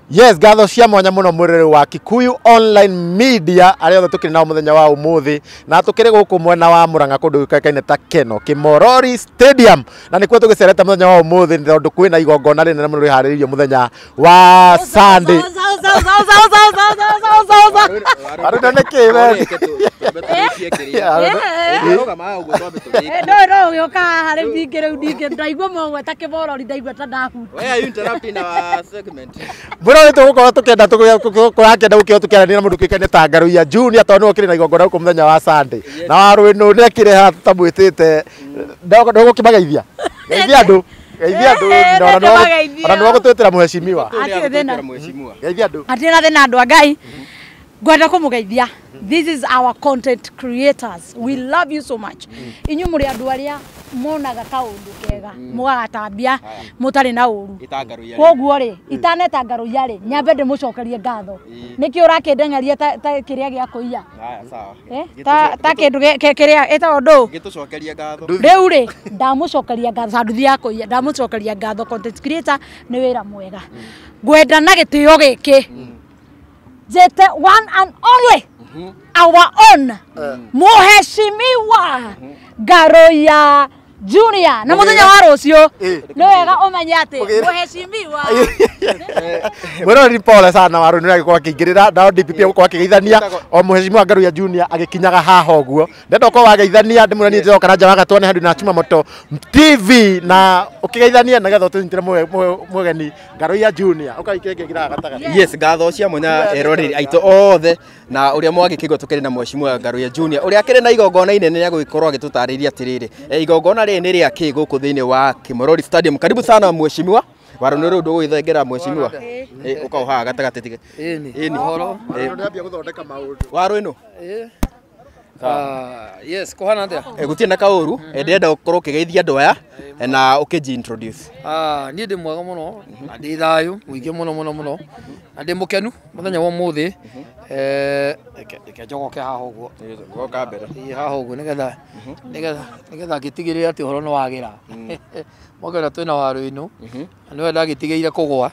Yes, ngatho cia mwanya muno mwirere wa Kikuyu Online Media aria othe tukiri nao muthenya wa umuthi na tukiri guku mwena wa Murang'a kundu gikaikaine ta Keno Kimorori Stadium na nikuo tugicerete muthenya wa umuthi tondu kwina igongona rinene muno riharĩrĩirio muthenya wa Sunday. Aruna nĩkĩ we? No no gĩũka haha rĩu ningĩ rĩu ningĩ ndaigua mogweta Kimorori ndaigua ta ndahuta. Why are you interrupting our segment? Mwĩroreri tũgũkorwo tũkĩenda kũrakĩenda gũkĩo tũkĩaranĩria na mũndũ kĩkaine ta Ngaruiya Junior tondũ nĩwe ũkĩrĩ na igongona gũkũ mũthenya wa Sunday. Na Warũĩnũ nĩ akĩrĩ haha tũtamwĩtĩte. Ndũgũkĩmageithia? Geithia andũ. Geithia andũ ona nĩwe ũgũtwĩtĩra mheshimiwa. Hatirĩ thĩna. Geithia andũ. Hatirĩ na thĩna andũ a Ngai. Ngwenda kũmũgeithia. This is our content creators. We love you so much. Inyuĩ mũrĩ andũ arĩa monaga kaũndũ kega mũgagatambia mũtarĩ na ũru. Koguo rĩ itaneta Ngaruiya rĩ nyambe ndĩmũcokerie ngatho. Nĩkĩ ũrakĩndeng'eria ta kĩrĩa gĩa kũiya? Ta kĩndũ kĩrĩa ĩtagwo ndũ? Gĩtũcokerie ngatho. Rĩu rĩ ndamũcokeria ngatho nduthi ya kũiya ndamũcokeria ngatho content creator nĩ wĩra mwega. Ngwenda na gĩtĩo gĩkĩ njĩte one and only our own Mheshimiwa Ngaruiya Junior na muthenya wa rucio ni wega umenye ati mheshimiwa Mwĩroreri pole sana Warũĩnũ nĩ agĩkorwo akĩingĩrĩra nao DPP agũkorwo akĩgeithania o Mheshimiwa Ngaruiya Junior agĩkinyaga haha ũguo. Ndenda ũkorwo wageithania ndĩmwĩre niĩ njĩtagwo Karanja wa Gatwa nĩ handũ na Chuma Moto TV na ũkĩgeithania nĩgetha ũtũnyitĩre mũgeni Ngaruiya Junior ũkaikĩngĩra gatagatĩ. Yes, ngatho cia mwanya eroreri aitũ othe na ũrĩa mwagĩkĩigua tũkĩrĩ na Mheshimiwa Ngaruiya Junior ũrĩa akĩrĩ na igongona inene rĩa gũgĩkorwo agĩtũtarĩria atĩrĩrĩ igongona rĩrĩ nĩ rĩa kĩ gũkũ thĩinĩ wa Kimorori Stadium. Karibu sana mheshimiwa. Warũĩnũ rĩu ndũgũgĩthengera mheshimiwa. Ũka haha gatagatĩ tige. Ĩni. Ũhoro. Warũĩnũ gũthondeka maũndũ. Warũĩnũ. Yes, kũhana atĩa? Gũtirĩ na kaũru. Ndĩrenda ũkorwo ũkĩgeithia andũ aya na ũkĩnji introduce. Niĩ ndĩ mwega mũno na ndĩ thayũ mũingĩ mũno mũno mũno na ndĩ mũkenu mũthenya wa ũmũthĩ. Reke njogoke haha ũguo. Goka mbere. Ĩĩ haha ũguo nĩgetha nĩgetha nĩgetha ngĩtigĩrĩre atĩ ũhoro nĩ wagĩra. Mwakĩona twĩna Warũĩnũ na nĩwe ndagĩtigĩire kũgũa.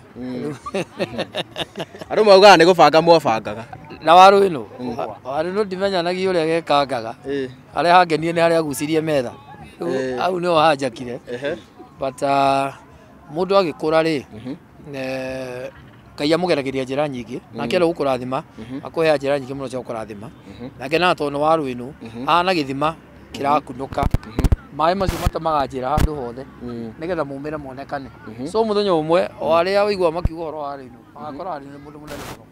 Andũ maugaga nĩ gũbanga mwabangaga. Na Warũĩnũ Warũĩnũ ndimenyanagia ũrĩa gekangaga. Harĩa hangenie nĩ harĩa agucirie metha. Hau nĩho hanjakire. But mũndũ agĩkũra rĩ Ngai amũgeragĩria njĩra nyingĩ nake arĩa gũkũrathima akũhea njĩra nyingĩ mũno cia gũkũrathima. Nake na tondũ nĩ Warũĩnũ ahana gĩthima kĩrakunũka maĩ macio matemaga njĩra handũ hothe nĩgetha maumĩre monekane. So mũthenya ũmwe o arĩa ũigua makiuga ũhoro wa Warũĩnũ magakora Warũĩnũ nĩ mũndũ mũnene mũno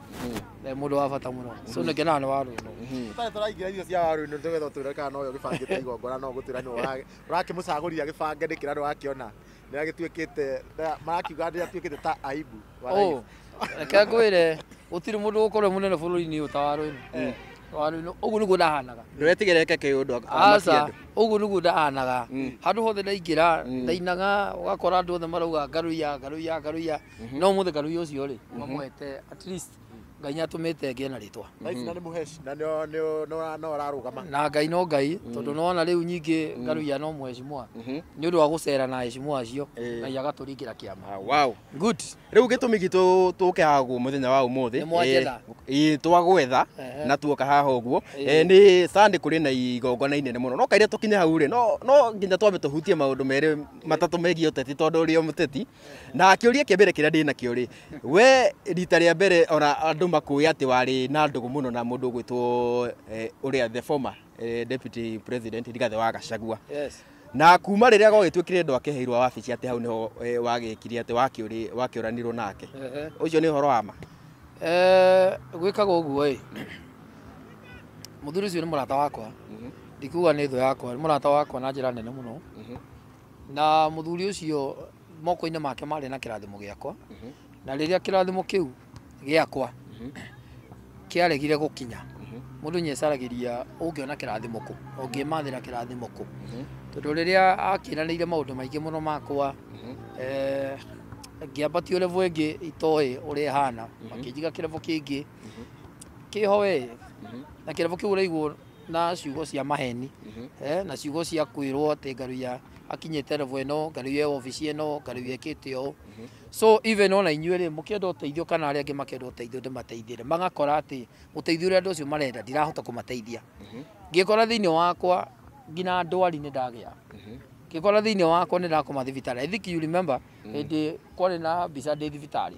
na mũndũ wa bata mũno. So nĩngenaga nĩ Warũĩnũ. Tũtarĩ tũraingĩra irio cia Warũĩnũ nĩgetha ũtwĩre kana nowe ũgĩbangĩte igongona no ũgũtwĩra nĩwe ũrakĩmũcagũrire agĩbange nĩkĩ na nĩwakĩona nĩagĩtuĩkĩte marakiuga nĩatuĩkĩte ta aibu. Reke ngwĩre gũtirĩ mũndũ ũgũkorwo mũnene bũrũri-inĩ ũyũ ta Warũĩnũ. Warũĩnũ ũguo nĩguo ndahanaga. Ndũretigĩra eke kĩũndũ Aca, ũguo nĩguo ndahanaga. Handũ hothe ndaingĩra ndainaga ũgakora andũ othe marauga Ngaruiya Ngaruiya Ngaruiya. No ũmũthĩ Ngaruiya ũcio rĩ mamũhete at least Ngai nĩatũmĩte ngĩe na rĩtwa. Na nĩ mũheshi na no ararũgama. Na Ngai no Ngai tondũ nĩwona rĩu nyingĩ Ngaruiya no mheshimiwa. Nĩ ũndũ wa gũcera na heshimiwa acio Ngai agatũringĩra kĩama. Wow. Good. Rĩu gĩtũmi gitũ tũke haha ũguo mũthenya wa ũmũthĩ. Nĩ mwanjetha. Ĩĩ twagwetha na tuoka haha ũguo. Nĩ Sunday kũrĩ na igongona inene mũno. No kaire tũkinye hau rĩ no nginya twambe tũhutie maũndũ merĩ matatũ megiĩ ũteti tondũ ũrĩ o mũteti. Na kĩũria kĩa mbere kĩrĩa ndĩ nakĩo rĩ we rita rĩa mbere ona andũ makũĩ atĩ warĩ na ndũgũ mũno na mũndũ ũgwĩtwo ũrĩa the former deputy president Rigathĩ wa Gachagua. Yes. Na kuma rĩrĩa gwagĩtuĩkire ndwakĩheirwo wabici atĩ hau nĩho wagĩkire atĩ wakĩũranirwo nake. Ũcio nĩ ũhoro wa ma? Gwĩkaga ũguo ĩ mũthuri ũcio nĩ mũrata wakwa. Ndikuga nĩ thũ yakwa, nĩ mũrata wakwa na njĩra nene mũno. Na mũthuri ũcio moko-inĩ make marĩ na kĩrathimo gĩakwa. Na rĩrĩa kĩrathimo kĩu gĩakwa kĩaregire gũkinya mũndũ nĩecaragĩria ũngĩona kĩrathimo kũ ũngĩmathĩra kĩrathimo kũ tondũ rĩrĩa akĩranĩire maũndũ maingĩ mũno makwa ngĩambatio level ĩngĩ itoĩ ũrĩa ĩhana makĩnjiga kĩrevo kĩngĩ kĩho we na kĩrevo kĩu ũraigwo na ciugo cia maheni na ciugo cia kwĩrwo atĩ Ngaruiya akinyĩte level ĩno, Ngaruiya e obici ĩno, Ngaruiya ekĩte ũũ. So even ona inyuĩ rĩ, mũkĩenda ũteithio kana arĩa angĩ makĩenda ũteithio ndĩmateithĩre, magakora atĩ ũteithio ũrĩa andũ acio marenda ndirahota kũmateithia. Ngĩkora thĩinĩ wakwa nginya ndwari nĩ ndagĩa. Ngĩkora thĩinĩ wakwa nĩ ndakoma thibitarĩ. I think you remember hĩndĩ kwarĩ na mbica ndĩ thibitarĩ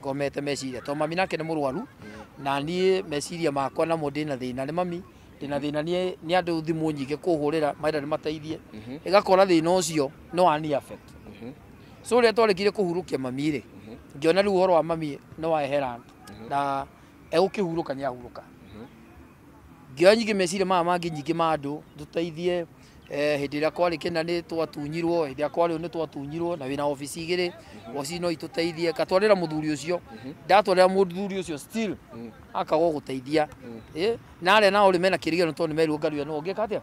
ngomete meciria, tondũ mami nake nĩ mũrwaru na niĩ meciria makwa namo ndĩna thĩna nĩ mami, ndĩna thĩna nĩ andũ thimũ nyingĩ kũhũrĩra marenda nĩmateithie, ĩgakora thĩna ũcio no wani affect. So rĩrĩa twarĩkire kũhurũkia mami rĩ, ngĩona rĩu ũhoro wa mami nĩ waehera na egũkĩhurũka nĩ ahurũka. Ngĩoya nyingĩ meciria maya mangĩ nyingĩ ma andũ tũteithie. Hĩndĩ ĩrĩa kwarĩ kĩna nĩ twatunyirwo, hĩndĩ ĩrĩa kwarĩ nĩ twatunyirwo, na wĩna obici igĩrĩ, obici no itũteithie. Ngatwarĩra mũthuri ũcio, ndatwarĩra mũthuri ũcio still akaga gũteithia. Na arĩa nao rĩ mena kĩrĩgĩrĩro tondũ nĩ merirwo Ngaruiya nĩwe ũngĩka atĩa,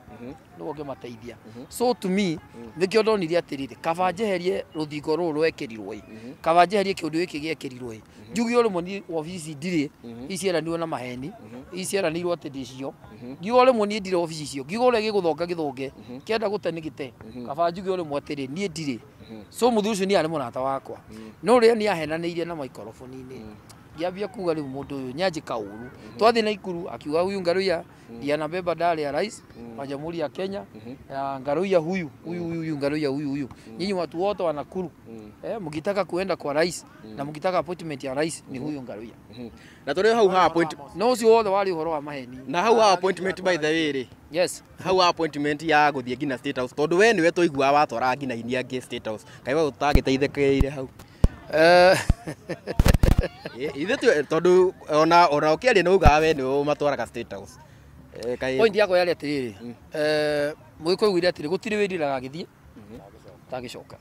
nĩwe ũngĩmateithia. So to me nĩkĩo ndonire atĩrĩrĩ, kaba njeherie rũthingo rũrũ rwekĩrirwo ĩ, kaba njeherie kĩũndũ gĩkĩ gĩekĩrirwo ĩ, njuge o rĩmwe niĩ obici ndirĩ, ici cieranirwo na maheni, ici cieranirwo atĩ ndĩcio, ngiuga o rĩmwe niĩ ndirĩ obici icio, ngiuga ũrĩa gĩgũthonga gĩthonge, kĩenda gũte nĩ gĩte, kaba njuge o rĩmwe atĩrĩ niĩ ndirĩ. So mũthuri ũcio niĩ arĩ mũrata wakwa, no rĩrĩa niĩ ahenanĩirie na maikoroboni-inĩ, ngĩambia kuga rĩu mũndũ ũyũ nĩanjĩka ũru. Twathiĩ Naikuru akiuga huyu Ngaruiya ndiye anabeba dali ya rais wa Jamhuri ya Kenya, ya Ngaruiya huyu huyu huyu Ngaruiya huyu huyu, nyinyi watu wote wa Nakuru, mkitaka kuenda kwa rais na mkitaka appointment ya rais ni huyu Ngaruiya. Na tũrĩ hau ha appointment No ũcio wothe warĩ ũhoro wa maheni. Na hau ha appointment by the way rĩ, Yes. hau ha appointment ya gũthiĩ nginya State House, tondũ we nĩwe tũiguaga watwaraga nginya aini angĩ State House, kaĩ we ũtagĩteithĩkĩire hau? Ithuĩ tondũ ona ũkĩaria nĩ ugaga we nĩwe ũmatwaraga State House. Point yakwa yarĩ atĩrĩrĩ, mũgĩkũyũ augire atĩrĩ gũtirĩ wĩriraga agĩthiĩ tagĩcoka.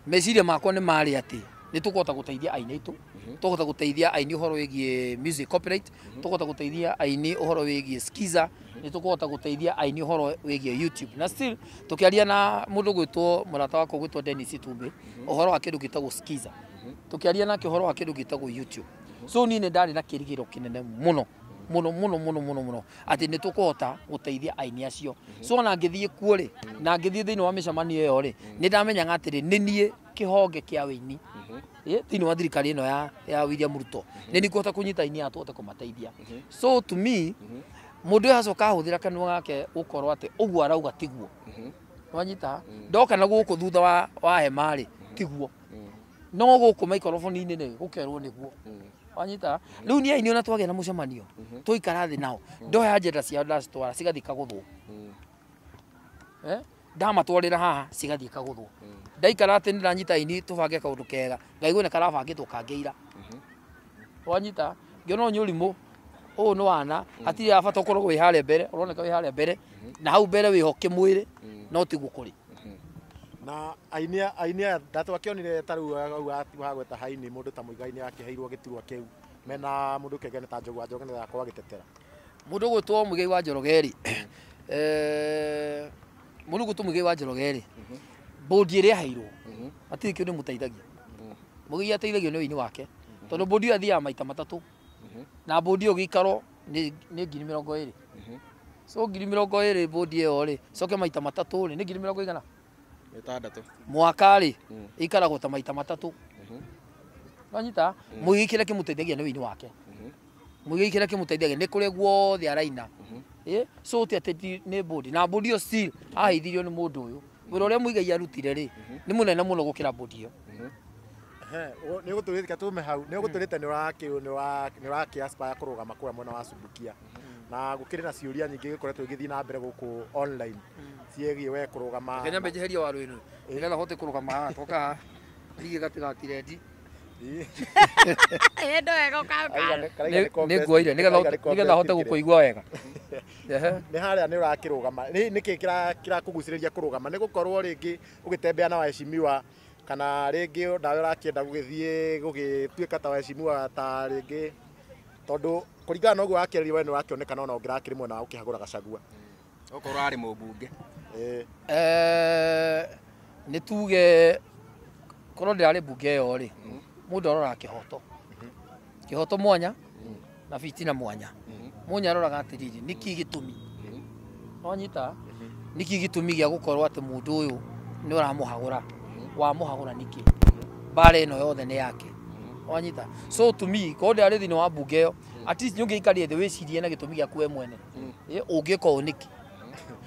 Meciria makwa nĩ marĩ atĩ nĩ tũkũhota gũteithia aini aitũ, tũkũhota gũteithia aini ũhoro wĩgiĩ music copyright, tũkũhota gũteithia aini ũhoro wĩgiĩ skiza, nĩ tũkũhota gũteithia aini ũhoro wĩgiĩ YouTube. Na still tũkĩaria na mũndũ gwĩtwo mũrata wakwa gwĩtwo Dennis Itumbĩ ũhoro wa kĩndũ gĩtagwo skiza, tũkĩaria nake ũhoro wa kĩndũ gĩtagwo YouTube. So niĩ nĩ ndarĩ na kĩrĩgĩrĩro kĩnene mũno mũno mũno mũno mũno mũno atĩ nĩ tũkũhota gũteithia aini acio. So ona ngĩthiĩ kuo rĩ, na ngĩthiĩ thĩinĩ wa mĩcemanio ĩyo rĩ, nĩ ndamenyaga atĩrĩ nĩ niĩ kĩhonge kĩa wĩini thĩinĩ wa thirikari ĩno ya William Ruto, nĩ niĩ ngũhota kũnyita aini aya tũhote kũmateithia. So to me mũndũ ũyũ acoka ahũthĩra kanua gake gũkorwo atĩ ũguo arauga tiguo, wanyita ndoka na gũkũ thutha wa hema rĩ tiguo, no gũkũ maikoroboni-inĩ rĩ gũkerwo nĩguo, wanyita. Rĩu niĩ aini ona twagĩa na mũcemanio tũikara thĩ nao, ndoya agenda ciao ndacitwara cigathiĩ ikagũthwo, ndamatwarĩra haha cigathiĩ ikagũthwo, ndaikara atĩ nĩndanyita aini tũbange kaũndũ kega, ngaigua nĩ karabangĩtwo kangĩira, wanyita. Ngĩona ũyũ nĩ ũrimũ, ũyũ nĩ wana, hatirĩ bata ũkorwo wĩ harĩa mbere, ũroneka wĩ harĩa mbere na hau mbere wĩho kĩmwĩrĩ, no tiguo kũrĩ. Na aini aya ndatwakĩonire ta rĩu wagweta haini mũndũ ta Muigai nĩ akĩheirwo gĩturwa kĩu mena mũndũ kĩngĩ ta Njogu wa Njoroge nĩ akorwo agĩtetera mũndũ gwĩtwo Muigai wa Njoroge rĩ, mũndũ gwĩtwo Muigai wa Njoroge rĩ, bũndi ĩrĩa aheirwo hatirĩ kĩndũ ĩmũteithagia. Muigai ateithagio nĩ ũini wake, tondũ bũndi ĩyo athiaga maita matatũ, na bũndi ĩyo gĩikaro nĩ 20,000. So 20,000 bũndi ĩyo rĩ, coke maita matatũ rĩ, nĩ 20,000 6. Mwaka rĩ ikaragwo ta maita matatũ. Wanyita Muigai kĩrĩa kĩmũteithagia nĩ ũini wake. Muigai kĩrĩa kĩmũteithagia nĩ kũrĩa guothe araina. So ti atĩ nĩ bũndi, na bũndi ĩyo still aheithirio nĩ mũndũ ũyũ. Wĩra ũrĩa Muigai arutire rĩ nĩ mũnene mũno gũkĩra bũndi ĩyo. Nĩ ũgũtũrĩte tume hau, nĩ ũgũtũrĩte nĩ ũrakĩ aspire kũrũgama kũrĩa mwena wa Subukia, na gũkĩrĩ na ciũria nyingĩ gĩkoretwo igĩthiĩ na mbere gũkũ online ciĩgiĩ we kũrũgama. Kenya mbejeheria waru ĩno nĩgetha hote kũrũgama haha toka haha ndigĩ gatigatiredi. Nĩ nguoire nĩgetha hote gũkũigua wega. Nĩ harĩa nĩ ũrakĩrũgama, nĩkĩ kĩrakũgucĩrĩria kũrũgama? Nĩ gũkorwo rĩngĩ ũgĩtembea na waheshimiwa, kana rĩngĩ nawe ũrakĩenda gũgĩthiĩ gũgĩtuĩka ta waheshimiwa ta rĩngĩ, tondũ kũringana na ũguo wakĩarĩria we nĩ ũrakĩonekana ona ũngĩrakĩrĩ mwena wa gũkĩhagũra Gachagua okorwo arĩ mũmbunge. Nĩ tuge korwo ndĩrarĩ mbunge ĩyo rĩ, mũndũ aroraga kĩhoto, kĩhoto mwanya na fitina mwanya. Mwanya aroraga atĩrĩrĩ, nĩkĩ gĩtũmi, wanyita, nĩkĩ gĩtũmi gĩa gũkorwo atĩ mũndũ ũyũ nĩ ũramũhagũra wamũhagũra nĩkĩ mbara ĩno yothe nĩ yake wanyita. So to me korwo ndĩrarĩ thĩinĩ wa mbunge ĩyo, at least nĩ ũngĩikarie thĩ wĩcirie na gĩtũmi gĩaku we mwene. Ũngĩka ũũ nĩkĩ,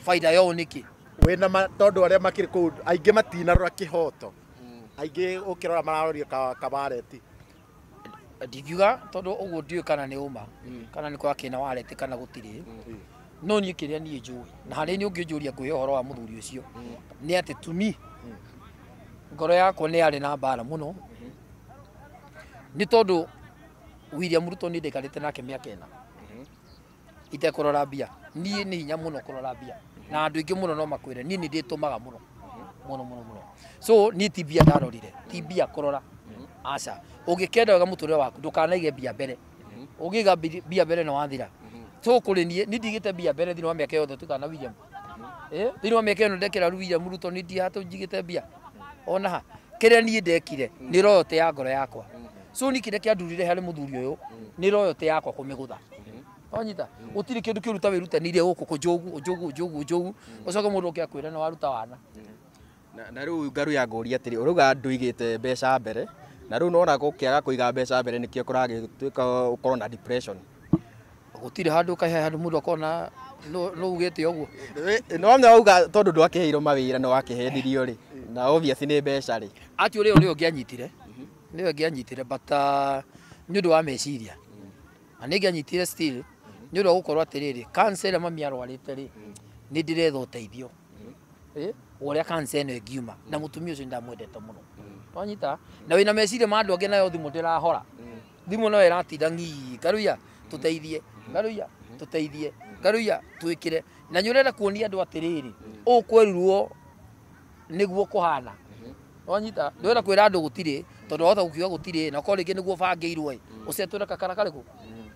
baida yo nĩkĩ? Wĩna tondũ arĩa makĩrĩ kũu aingĩ matinarora kĩhoto, aingĩ ũkĩrora mararoria kabareti. Ndingiuga tondũ ũguo ndiũĩ kana nĩ ũma kana nĩ kwakĩna wareti kana gũtirĩ, no niĩ kĩrĩa niĩ njũĩ na harĩa niĩ ũngĩnjũria ngwĩhe ũhoro wa mũthuri ũcio nĩ atĩ to me ngoro yakwa nĩ yarĩ na mbara mũno, nĩ tondũ William Ruto nĩ ndaikarĩte nake mĩaka 4 itekũrora mbia. Niĩ nĩ hinya mũno kũrora mbia na andũ aingĩ mũno no makwĩre niĩ nĩ ndĩtũmaga mũno mũno mũno mũno. So niĩ ti mbia ndarorire, ti mbia kũrora, aca. Ũngĩkenda wega mũtũrĩre waku ndũkanaige mbia mbere, ũngĩiga mbia mbere nĩ wathira. So kũrĩ niĩ nĩ ndigĩte mbia mbere thĩinĩ wa mĩaka yothe tũikara na William. Thĩinĩ wa mĩaka ĩno ndekĩra William Ruto nĩ ndihatũ njigĩte mbia ona ha. Kĩrĩa niĩ ndekire nĩ royalty ya ngoro yakwa. So niĩ kĩrĩa kĩandurire harĩ mũthuri ũyũ nĩ royalty yakwa kũmĩgũtha. Wanyita gũtirĩ kĩndũ kĩũru ta wĩrutanĩirie gũkũ kũnjũgu ũnjũgu ũnjũgu ũnjũgu ũcoke mũndũ ũke akwĩre nĩ waruta wana. Na rĩu Ngaruiya ngũria atĩrĩ, ũrauga ndũigĩte mbeca mbere, na rĩu nona gũkĩaga kũiga mbeca mbere nĩkĩo kũragĩtuĩka ũkorwo na depression. Gũtirĩ handũ kahe handũ mũndũ akona no ugĩte ũguo. No wauga tondũ ndwakĩheirwo mawĩra no wakĩhendirio rĩ, na obviously nĩ mbeca rĩ. Actually ũrĩa ũngĩanyitire nĩwe ngĩanyitire, but nĩ ũndũ wa meciria na nĩ ngĩanyitire still nĩ ũndũ wa gũkorwo atĩrĩrĩ, cancer ĩrĩa mami arwarĩte rĩ, nĩ ndĩretha ũteithio ũrĩa cancer ĩno ĩngiuma, na mũtumia ũcio ndamwendete mũno. Wanyita na wĩna meciria ma andũ angĩ, nayo thimũ ndĩrahora, thimũ no ĩratinda ng'ii, Ngaruiya tũteithie, Ngaruiya tũteithie, Ngaruiya twĩkĩre, na nĩ ũrenda kuonia andũ atĩrĩrĩ, ũũ kwerirwo nĩguo kũhana. Wanyita ndwenda kwĩra andũ gũtirĩ, tondũ wahota gũkiuga gũtirĩ na korwo rĩngĩ nĩguo bangĩirwo ĩ, ũcetũre kakara karĩkũ,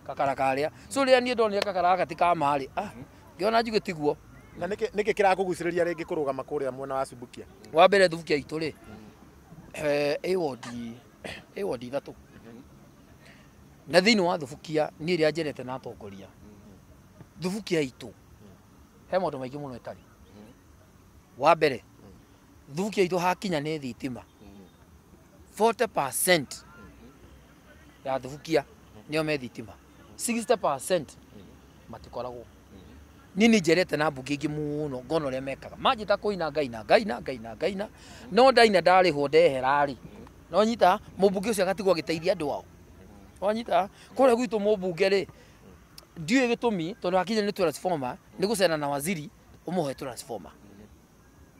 kakara karĩa. So rĩrĩa niĩ ndonire kakara gaka ti ka ma rĩ, ngĩona njuge tiguo. Na nĩkĩ kĩrakũgucĩrĩria rĩngĩ kũrũgama kũrĩa mwena wa Subukia? Wa mbere Thubukia itũ rĩ, ĩ wodi 3, na thĩinĩ wa Thubukia niĩ rĩrĩa njerete na atongoria Thubukia itũ he maũndũ maingĩ mũno ĩtarĩ. Wa mbere Thubukia itũ hakinya nĩ thitima 40% ya Thubukia nĩo me thitima, 60% matikoragwo. Niĩ nĩ njerete na mbunge ingĩ mũno ngona ũrĩa mekaga, manjĩta kũina ngaina ngaina ngaina ngaina, no ndaina ndarĩhwo ndehera rĩ, no nyita mũmbunge ũcio agatigwo agĩteithia andũ ao. Wanyita kũrĩa gwitũ mũmbunge rĩ, ndiũĩ gĩtũmi tondũ hakinya nĩ transformer nĩ gũcera na waziri ũmũhe transformer.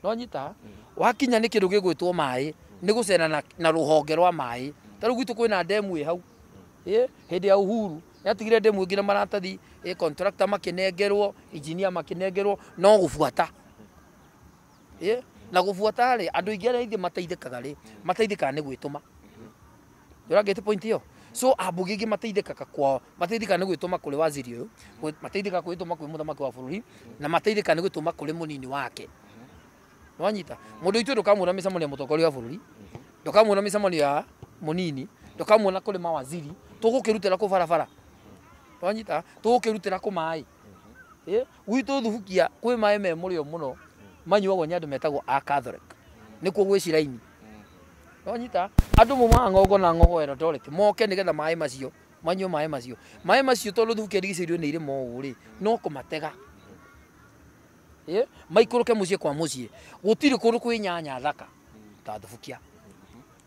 No nyita wakinya nĩ kĩndũ gĩgwĩtwo maĩ nĩ gũcera na rũhonge rwa maĩ. Ta rĩu gwitũ kwĩna ndemu ĩ hau, hĩndĩ ya Uhuru nĩatigire ndemu ĩngĩ na maratathi, contractor makĩnengerwo, engineer makĩnengerwo, no gũbuata. Na gũbuata rĩ, andũ aingĩ arĩa ithuĩ mateithĩkaga rĩ, mateithĩkaga nĩ gwĩtũma. Ndũrangĩte point ĩyo? So ambunge aingĩ mateithĩkaga kwao, mateithĩkaga nĩ gwĩtũma kũrĩ waziri ũyũ, mateithĩkaga gwĩtũma kwĩ mũthamaki wa bũrũri, na mateithĩkaga nĩ gwĩtũma kũrĩ mũnini wake. Wanyita mũndũ witũ ndũkamuona mĩcemanio ya mũtongoria wa bũrũri, ndũkamuona mĩcemanio ya mũnini, ndũkamuona kũrĩ mawaziri, tũgũkĩrutĩra kũ barabara. Wanyita tũgũkĩrutĩra kũ maĩ. Gwitũ Thubukia kwĩ maĩ me mũrĩo mũno manyuagwo nĩ andũ metagwo a Catholic, nĩkuo gwĩ ciraini. Wanyita andũ maumaga ng'ongo na ng'ongo Eldoret moke nĩgetha maĩ macio manyue maĩ macio. Maĩ macio tondũ Thubukia ĩrigicĩirio nĩ irĩma ũũ rĩ, no kũmatega maikũrũke mũciĩ kwa mũciĩ. Gũtirĩ kũndũ kwĩ nyanya thaka ta Thubukia.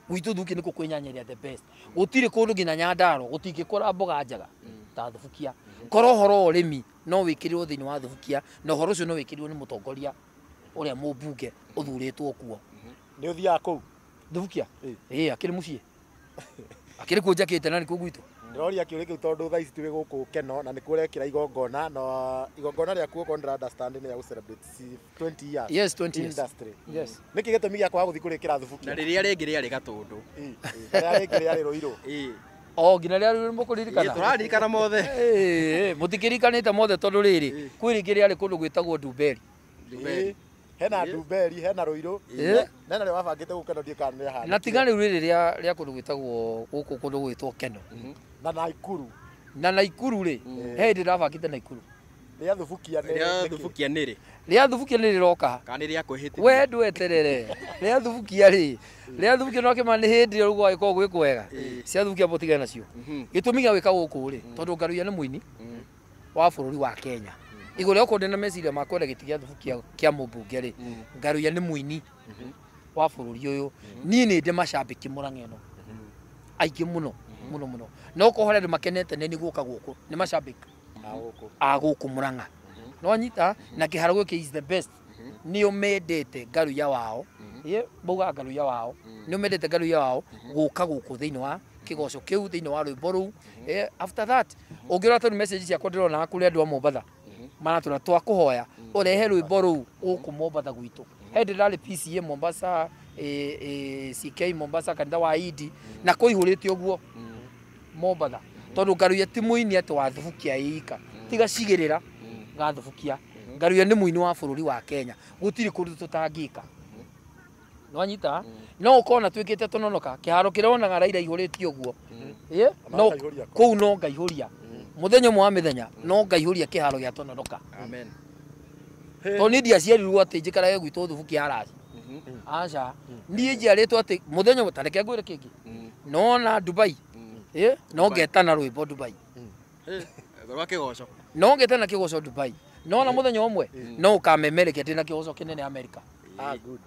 Gwitũ Thubukia nĩkuo kwĩ nyanya ĩrĩa the best. Gũtirĩ kũndũ nginya Nyandarua gũtingĩkũra mboga njega ta Thubukia. Korwo ũhoro wa ũrĩmi no wĩkĩrĩrwo thĩinĩ wa Thubukia, na ũhoro ũcio no wĩkĩrĩrwo nĩ mũtongoria ũrĩa mũmbunge ũthurĩtwo kuo. Nĩ ũthiaga kũu Thubukia? Ĩĩ, akĩrĩ mũciĩ, akĩrĩ kuo njakĩte na nĩkuo gwitũ. Ndĩroria kĩũria kĩu tondũ thaa ici twĩ gũkũ Keno na nĩkuo ũrekĩra igongona, na igongona rĩaku okorwo ndĩra understand nĩ rĩa gũ celebrate 20 years. Yes, 20 years. Industry. Yes. Nĩkĩ gĩtũmi gĩa kwaga gũthiĩ kũrĩkĩra Thubukia? Na rĩrĩa rĩngĩ rĩarĩ Gatũndũ. Rĩrĩa rĩngĩ rĩarĩ Rũirũ. O nginya rĩrĩa rĩu mũkũririkana. Tũraririkana mothe. Mũtikĩrikanĩte mothe tondũ rĩrĩ, kwĩ rĩngĩ rĩarĩ kũndũ gwĩtagwo Ndumberi. Ndumberi. Hena Ndumberi, hena Rũirũ. Nena rĩa wabangĩte gũka no ndiũĩ kana nĩ rĩahanĩkire. Na tiga rĩu rĩrĩ rĩa kũndũ gwĩtagwo gũkũ kũndũ gwĩtwo Keno. Na Naikuru. Na Naikuru rĩ, he hĩndĩ ndĩrabangĩte Naikuru. Rĩa thubukia nĩ Rĩa nĩkĩ? thubukia nĩrĩ Rĩa thubukia nĩ rĩroka. Kana nĩ rĩa kwĩhĩtithia? We ndweterere rĩa thubukia rĩ, rĩa thubukia no kĩma nĩ hĩndĩ ĩyo gũgagĩkorwo gwĩ kwega. Cia thubukia mũtigane nacio. Gĩtũmi gĩa gwĩka gũkũ rĩ, tondũ Ngaruiya nĩ mũini wa bũrũri wa Kenya. Igũrũ rĩa gũkorwo ndĩna meciria ma kwenda gĩtĩ gĩa thubukia kĩa mũmbunge rĩ, Ngaruiya nĩ mũini wa bũrũri ũyũ. Niĩ nĩ ndĩ macambĩki Mũrang'a ĩno aingĩ mũno mũno mũno, no korwo harĩ andũ makenete nĩ gũka gũkũ nĩ macambĩki a gũkũ Mũrang'a. No anyita na kĩharo gĩkĩ is the best. Nĩo mendete Ngaruiya wao, maugaga Ngaruiya wao, nĩo mendete Ngaruiya wao gũka gũkũ thĩinĩ wa kĩgoco kĩu, thĩinĩ wa rwĩmbo rũu. After that ũngĩrora tondũ message ciakwa ndĩrona kũrĩ andũ a Mombatha maratũra twakũhoya ũrehe rwĩmbo rũu gũkũ Mombatha gwitũ. He ndĩ ndarĩ PCA Mombasa, CK Mombasa, kanitha wa Idi, na kũihũrĩte ũguo Mombatha, tondũ Ngaruiya ti mũini atĩ wa thubukia ika tiga cigĩrĩra ga thubukia. Ngaruiya nĩ mũini wa bũrũri wa Kenya, gũtirĩ kũndũ tũtangĩka. Nwanyita no ũkona twĩkĩte tũnonoka kĩharo kĩronaga Raila ihũrĩtie ũguo, no kũu no ngaihũria mũthenya ũmwe wa mĩthenya, no ngaihũria kĩharo gĩa Tononoka. Amen. Tondũ niĩ ndiaciarirwo atĩ njikarage gwitũ thubukia araci, aca, niĩ njiarĩtwo atĩ mũthenya ũmwe, ta reke ngwĩre kĩngĩ, nona Dubai, no ngetana rwĩmbo Dubai. Rwa kĩgoco. No ngetana kĩgoco Dubai, nona mũthenya ũmwe no ũkamemerekia ndĩna kĩgoco kĩnene America. Ah, good.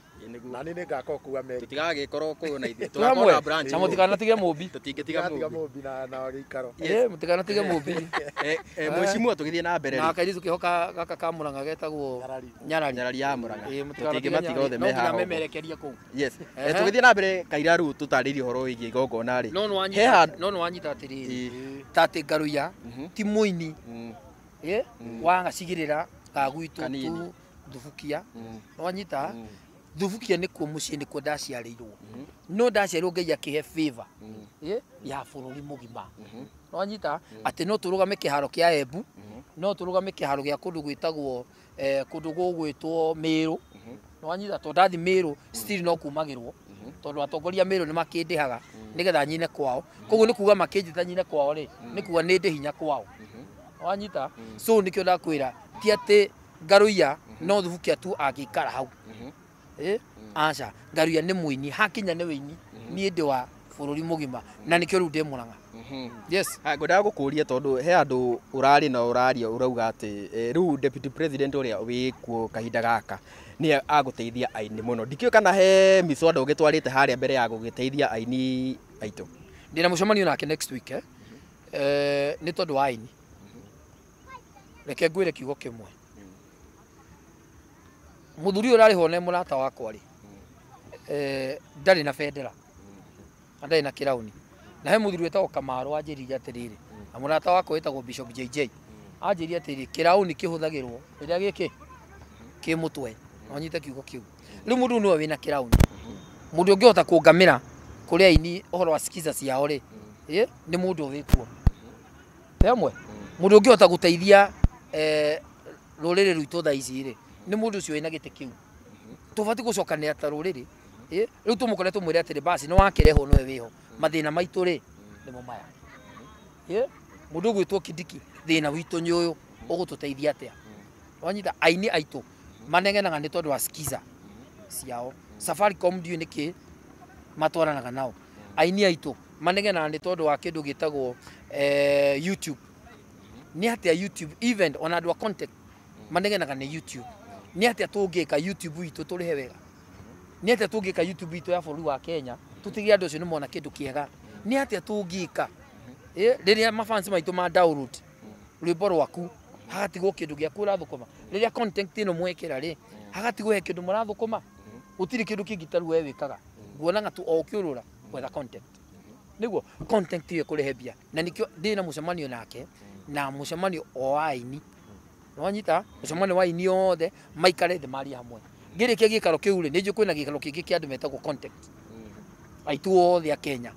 Na niĩ nĩngakorwo kũu America. Tũtigagĩkorwo kũu na ithuĩ. Twĩ Tũgakorwo hamwe na branch. Na mũtikanatige mũmbi. Tũtingĩtiga Tiga mũmbi. mũmbi na gĩikaro. Mũtikanatige mũmbi. Mheshimiwa, tũgĩthiĩ na mbere Na rĩ. kairĩtu kĩho gaka ka Mũrang'a getagwo Nyarari. Nyarari. Nyarari ya Mũrang'a. Mũtikanatige Tũtingĩmatiga Nyarari. othe No me nginya haha ũguo. memerekerie kũu. Yes. Tũgĩthiĩ na mbere Kaira, rĩu tũtarĩrie ũhoro wĩgiĩ igongona rĩ. No He nĩwanyita handũ no nĩwanyita atĩrĩrĩ, ta atĩ Ngaruiya ti mũini wa gacigĩrĩra ga gwitũ Kanini. tu thubukia. Nĩwanyita thubukia nĩkuo mũciĩ, nĩkuo ndaciarĩirwo, no ndaciarirwo Ngai akĩhe favor ya bũrũri mũgima. Nĩwanyita atĩ no tũrũgame kĩharo kĩa Embu, no tũrũgame kĩharo gĩa kũndũ gwĩtagwo kũndũ gũgwĩtwo Mĩrũ. Nĩwanyita tondũ ndathi Mĩrũ still no kumagĩrwo, tondũ atongoria Mĩrũ nĩ makĩndĩhaga nĩgetha nyine kwao. Koguo nĩ kuga makĩnjĩta nyine kwao rĩ, nĩ kuga nĩ ndĩ hinya kwao. Wanyita, so nĩkĩo ndakwĩra ti atĩ Ngaruiya no thubukia tu angĩikara hau, aca, Ngaruiya nĩ mũini, hakinya nĩ wĩini niĩ ndĩ wa bũrũri mũgima, na nĩkĩo rĩu ndĩ Mũrang'a. Yes. Ha, ngwendaga gũkũria tondũ he andũ ũrarĩ na ũraria ũrauga atĩ rĩu deputy president ũrĩa wĩkuo kahinda gaka nĩ agũteithia aini mũno. Ndikĩũĩ kana he mĩswada ũgĩtwarĩte harĩa mbere ya gũgĩteithia aini aitũ. Ndĩna mũcemanio nake next week, nĩ tondũ wa aini. Reke ngwĩre kiugo kĩmwe, mũthuri ũyũ ũrarĩ ho nĩ mũrata wakwa rĩ, ndarĩ na bendera na ndarĩ na kĩrauni, na he mũthuri wĩtagwo Kamaru anjĩrire atĩrĩrĩ, na mũrata wakwa wĩtagwo Bishop JJ anjĩrire atĩrĩrĩ, kĩrauni kĩhũthagĩrwo rĩrĩa gĩkĩ kĩ mũtwe. No nyite kiugo kĩu. Rĩu mũndũ nĩwe wĩna kĩrauni, mũndũ ũngĩhota kũngamĩra kũrĩ aini ũhoro wa skiza ciao rĩ, nĩ mũndũ wĩkuo hamwe. Mũndũ ũngĩhota gũteithia rũrĩrĩ rwitũ thaa ici rĩ, nĩ mũndũ ũcio wĩna gĩtĩ kĩu. Tũbatiĩ gũcokanĩra ta rũrĩrĩ, rĩu tũmũkore tũmwĩre atĩrĩ, basi nĩ wakĩrehwo, nĩwe wĩho, mathĩna maitũ rĩ nĩmo maya. Mũndũ ũgwĩtwo Kindiki, thĩna witũ nĩ ũyũ, ũgũtũteithia atĩa? Wanyita aini aitũ manegenaga nĩ tondũ wa skiza ciao. Safaricom ndiũĩ nĩkĩ matwaranaga nao. Aini aitũ manegenaga nĩ tondũ wa kĩndũ gĩtagwo YouTube. Nĩ atĩa YouTube event, ona andũ a content manegenaga nĩ YouTube. Nĩ atĩa tũngĩka YouTube itũ tũrĩhe wega? Nĩ atĩa tũngĩka YouTube itũ ya bũrũri wa Kenya tũtigĩre andũ acio nĩ mona kĩndũ kĩega? Nĩ atĩa tũngĩka rĩrĩa mafans maitũ ma download rwĩmbo rwaku hagatigwo kĩndũ gĩaku ũrathũkũma? Rĩrĩa content ĩno mwekĩra rĩ, hagatigwo he kĩndũ mũrathũkũma? Gũtirĩ kĩndũ kĩngĩ ta rĩu we wĩkaga, nguonaga tu o ũkĩũrũra gwetha content nĩguo content ĩyo ĩkũrehe mbia, na nĩkĩo ndĩna mũcemanio nake, na mũcemanio o wa aini. Nĩwanyita, mũcemanio wa aini othe maikare thĩ marie hamwe. Ngĩrĩkia gĩikaro kĩu rĩ, nĩ njũĩ kwĩna gĩikaro kĩngĩ kĩa andũ metagwo content aitũ othe a Kenya,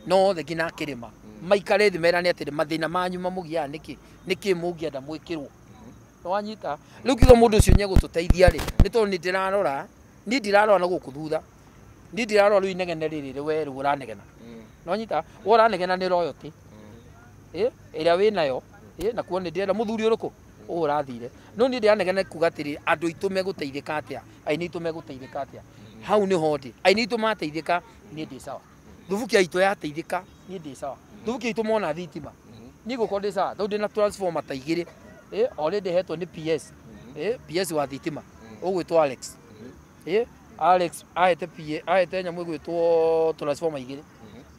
no othe nginya kĩrĩma maikare thĩ merane atĩrĩ, mathĩna manyu mamũgiaga nĩkĩ, nĩkĩ mũngĩenda mwĩkĩrwo. Nĩwanyita, rĩu kiuga mũndũ ũcio nĩegũtũteithia rĩ, nĩ tondũ nĩ ndĩrarora, niĩ ndirarora na gũkũ thutha, niĩ ndirarora rĩu inegene rĩrĩ we rĩu ũranegena. Nĩwanyita, we ũranegena nĩ royalty ĩrĩa wĩnayo, na kuo nĩ ndĩrenda mũthuri ũrĩkũ Ũũ ũrathire no niĩ ndĩranegene kuga atĩrĩ andũ aitũ megũteithĩka atĩa, aini aitũ megũteithĩka atĩa. Hau nĩho ndĩ, aini aitũ mateithĩka niĩ ndĩ sawa, thubukia itũ yateithĩka niĩ ndĩ sawa, thubukia itũ mona thitima niĩ ngũkorwo ndĩ sawa. Tondũ ndĩna transformer ta igĩrĩ, already hetwo nĩ PS, PS wa thitima ũgwĩtwo Alex, Alex ahete PA, ahete nyamũ ĩgwĩtwo transformer igĩrĩ.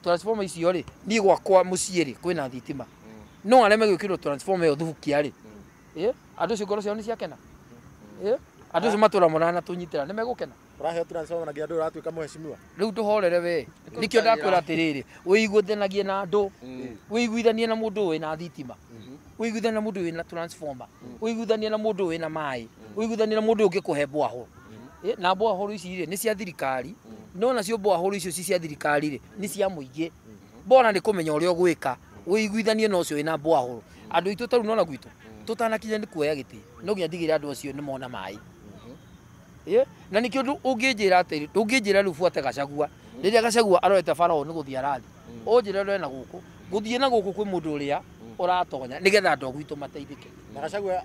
Transformer icio rĩ, niĩ gwakwa mũciĩ rĩ kwĩna thitima, no arĩa megwĩkĩrwo transformer ĩyo thubukia rĩ, andũ acio ngoro ciao nĩ ciakena, andũ acio matũra monana tũnyitĩra nĩ megũkena. Ũraheo transformer na nginya ndũrĩ ũratuĩka mũheshimiwa. Rĩu ndũhorere we, nĩkĩo ndakwĩra atĩrĩrĩ, wĩiguithanagie na andũ, wĩiguithanie na mũndũ wĩna thitima, wĩiguithanie na mũndũ wĩna transformer, wĩiguithanie na mũndũ wĩna maĩ, wĩiguithanie na mũndũ ũngĩkũhe borehole. Na borehole ici rĩ nĩ cia thirikari, no nacio borehole icio ci cia thirikari rĩ nĩ cia mũingĩ. Bora nĩ kũmenya ũrĩa ũgwĩka, wĩiguithanie na ũcio wĩna borehole. Andũ aitũ tarĩu nona gwitũ tũtanakinya nĩ kuoya gĩtĩ, no nginya ndigĩrĩre andũ acio nĩ mona maĩ. Na nĩkĩo ũngĩnjĩra atĩrĩ, ndũngĩnjĩra rĩu buate Gachagua, rĩrĩa Gachagua arorete bara ũũ nĩ gũthiĩ arathiĩ, ũnjĩre ũrore na gũkũ, gũthiĩ na gũkũ kwĩ mũndũ ũrĩa ũratonya nĩgetha andũ a gwitũ mateithĩke. Na Gachagua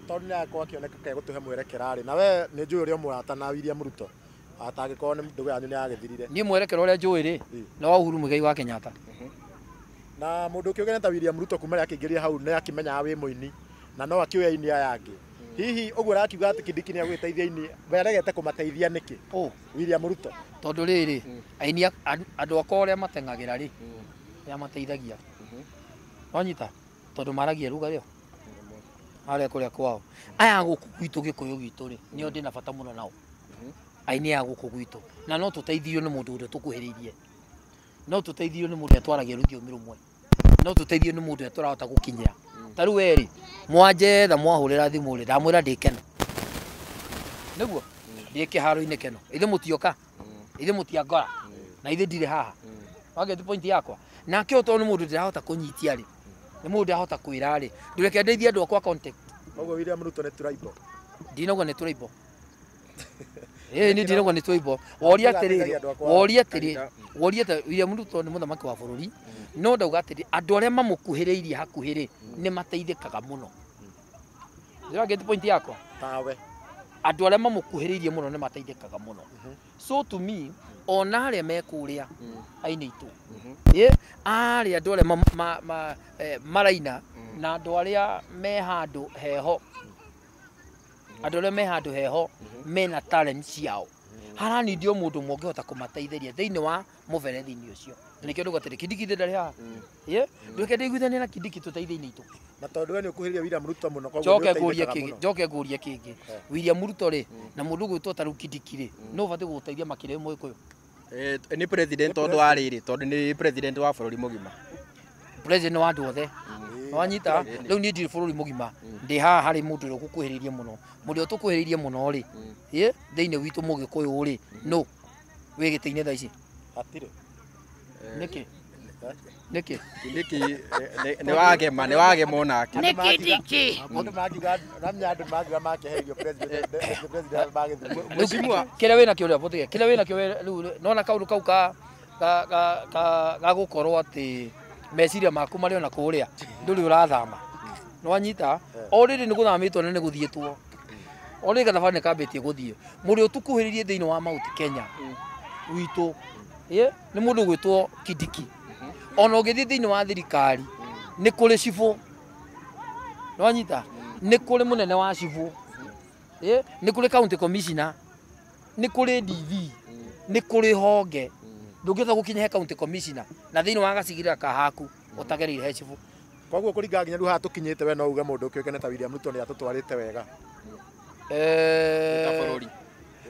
tondũ nĩ akorwo akĩoneka ke gũtũhe mwerekera rĩ, na we nĩ njũĩ ũrĩa mũrata na William Ruto, atangĩkorwo nĩ ndũgũ yanyu nĩ yagĩthirire. Niĩ mwerekera ũrĩa njũĩ rĩ nĩ wa Uhuru Muigai wa Kenyatta. Na mũndũ ũkĩũgene ta William Ruto kuma rĩrĩa akĩingĩrire hau nĩ akĩmenyaga wĩ mũini na no akĩũĩ aini aya angĩ. Hihi ũguo ũrakiuga atĩ Kindiki nĩ agũgĩteithia aini, we aregete kũmateithia nĩkĩ? William Ruto. Tondũ rĩrĩ, aini andũ akwa ũrĩa mateng'agĩra rĩ, nĩ amateithagia. Wanyita? Tondũ maragia ruga rĩo harĩa kũrĩa kwao. Aya gũkũ gwitũ Gĩkũyũ gwitũ rĩ, nĩo ndĩna bata mũno nao. Aini aya gũkũ gwitũ. Na no tũteithio nĩ mũndũ ũrĩa tũkuhĩrĩirie. No tũteithio nĩ mũndũ ũrĩa twaragia rũthiomi rũmwe. No tũteithio nĩ mũndũ ũrĩa tũrahota gũkinyĩra. Ta rĩu we rĩ, mwanjetha mwahũrĩra thimũ rĩ, ndamwĩra ndĩ Keno. Nĩguo? Ndĩ kĩharo-inĩ Keno. Ithuĩ mũtioka. Ithuĩ mũtiangora. Na ithuĩ ndirĩ haha. Wageti point yakwa. Nake ũyũ tondũ nĩ mũndũ ndĩrahota kũnyitia rĩ, nĩ mũndũ ndĩrahota kwĩra rĩ, ndũreke ndeithie andũ akwa contact. Koguo William Ruto nĩ tribal. Ndinauga nĩ tribal. Niĩ ndinauga nĩ tribal. Woria atĩrĩrĩ, woria atĩrĩrĩ, woria atĩrĩrĩ, William Ruto nĩ mũthamaki wa bũrũri, no ndauga atĩrĩrĩ, andũ arĩa mamũkuhĩrĩirie hakuhĩ rĩ, nĩ mateithĩkaga mũno. Ndĩrageti point yakwa? Tawe. Andũ arĩa mamũkuhĩrĩirie mũno nĩ mateithĩkaga mũno. So to me, ona arĩa me kũrĩa aini aitũ, arĩa andũ arĩa maraina na andũ arĩa me handũ heho, andũ arĩa me handũ heho mena talent ciao, haranithio mũndũ ũmwe ũngĩhota kũmateithĩria thĩinĩ wa mũberethi-inĩ ũcio. Nĩkĩo ndauga atĩrĩ, Kindiki ndarĩ haha. Ndũreke ndĩiguithanie na Kindiki tũteithie aini aitũ. Na tondũ we nĩ ũkuhĩrĩirie William Ruto mũno, koguo njoke nĩ ngũrie ũteithĩkaga kĩngĩ, mũno. njoke ngũrie kĩngĩ. William Ruto rĩ, na mũndũ ũgwĩtwo ta rĩu Kindiki rĩ, no ũbatiĩ gũgũteithia makĩria wĩ Mũgĩkũyũ? Nĩ president tondũ wa rĩrĩ, tondũ nĩ president wa bũrũri mũgima. President wa andũ othe. Wanyita? Rĩu niĩ ndirĩ bũrũri mũgima, ndĩ haha harĩ mũndũ ũrĩa ũgũkuhĩrĩirie mũno. Mũndũ ũrĩa tũkuhĩrĩirie mũno rĩ, thĩinĩ witũ Mũgĩkũyũ rĩ, nũ wĩ gĩtĩ-inĩ thaa ici? Hatirĩ. Nĩkĩ? Nĩkĩ? Kindiki nĩ wagema, nĩ wagema onake. Nĩ Kindiki. Andũ mangiuga, namenya andũ mangiuga makĩheirio president, president magĩthurwo. Mheshimiwa, kĩrĩa wĩna kĩo rĩ, abũthĩke. Kĩrĩa wĩna kĩo rĩu, nona kaũndũ kau ka gũkorwo atĩ meciria maku marĩ ona kũrĩa, ndũrĩ ũrathama. Nĩwanyita? O rĩrĩ nĩ gũthamĩtwo na nĩ gũthiĩtwo. O rĩrĩ gathabarĩ nĩ kambĩtie gũthiĩ. Mũndũ ũrĩa ũtũkuhĩrĩirie thĩinĩ wa Mount Kenya witũ, nĩ mũndũ ũgwĩtwo Kindiki. Ona ũngĩthiĩ thĩinĩ wa thirikari, nĩ kũrĩ cibũ. Nĩwanyita? Nĩ kũrĩ mũnene wa cibũ. Nĩ kũrĩ county commissioner, nĩ kũrĩ DV, nĩ kũrĩ honge. Ndũngĩhota gũkinya he county commissioner na thĩinĩ wa gacigĩrĩra ka haku ũtagereire he cibũ. Koguo kũringana nginya rĩu haha tũkinyĩte, we no uge mũndũ ũkĩũkene ta William Ruto nĩ atũtwarĩte wega. Ta bũrũri.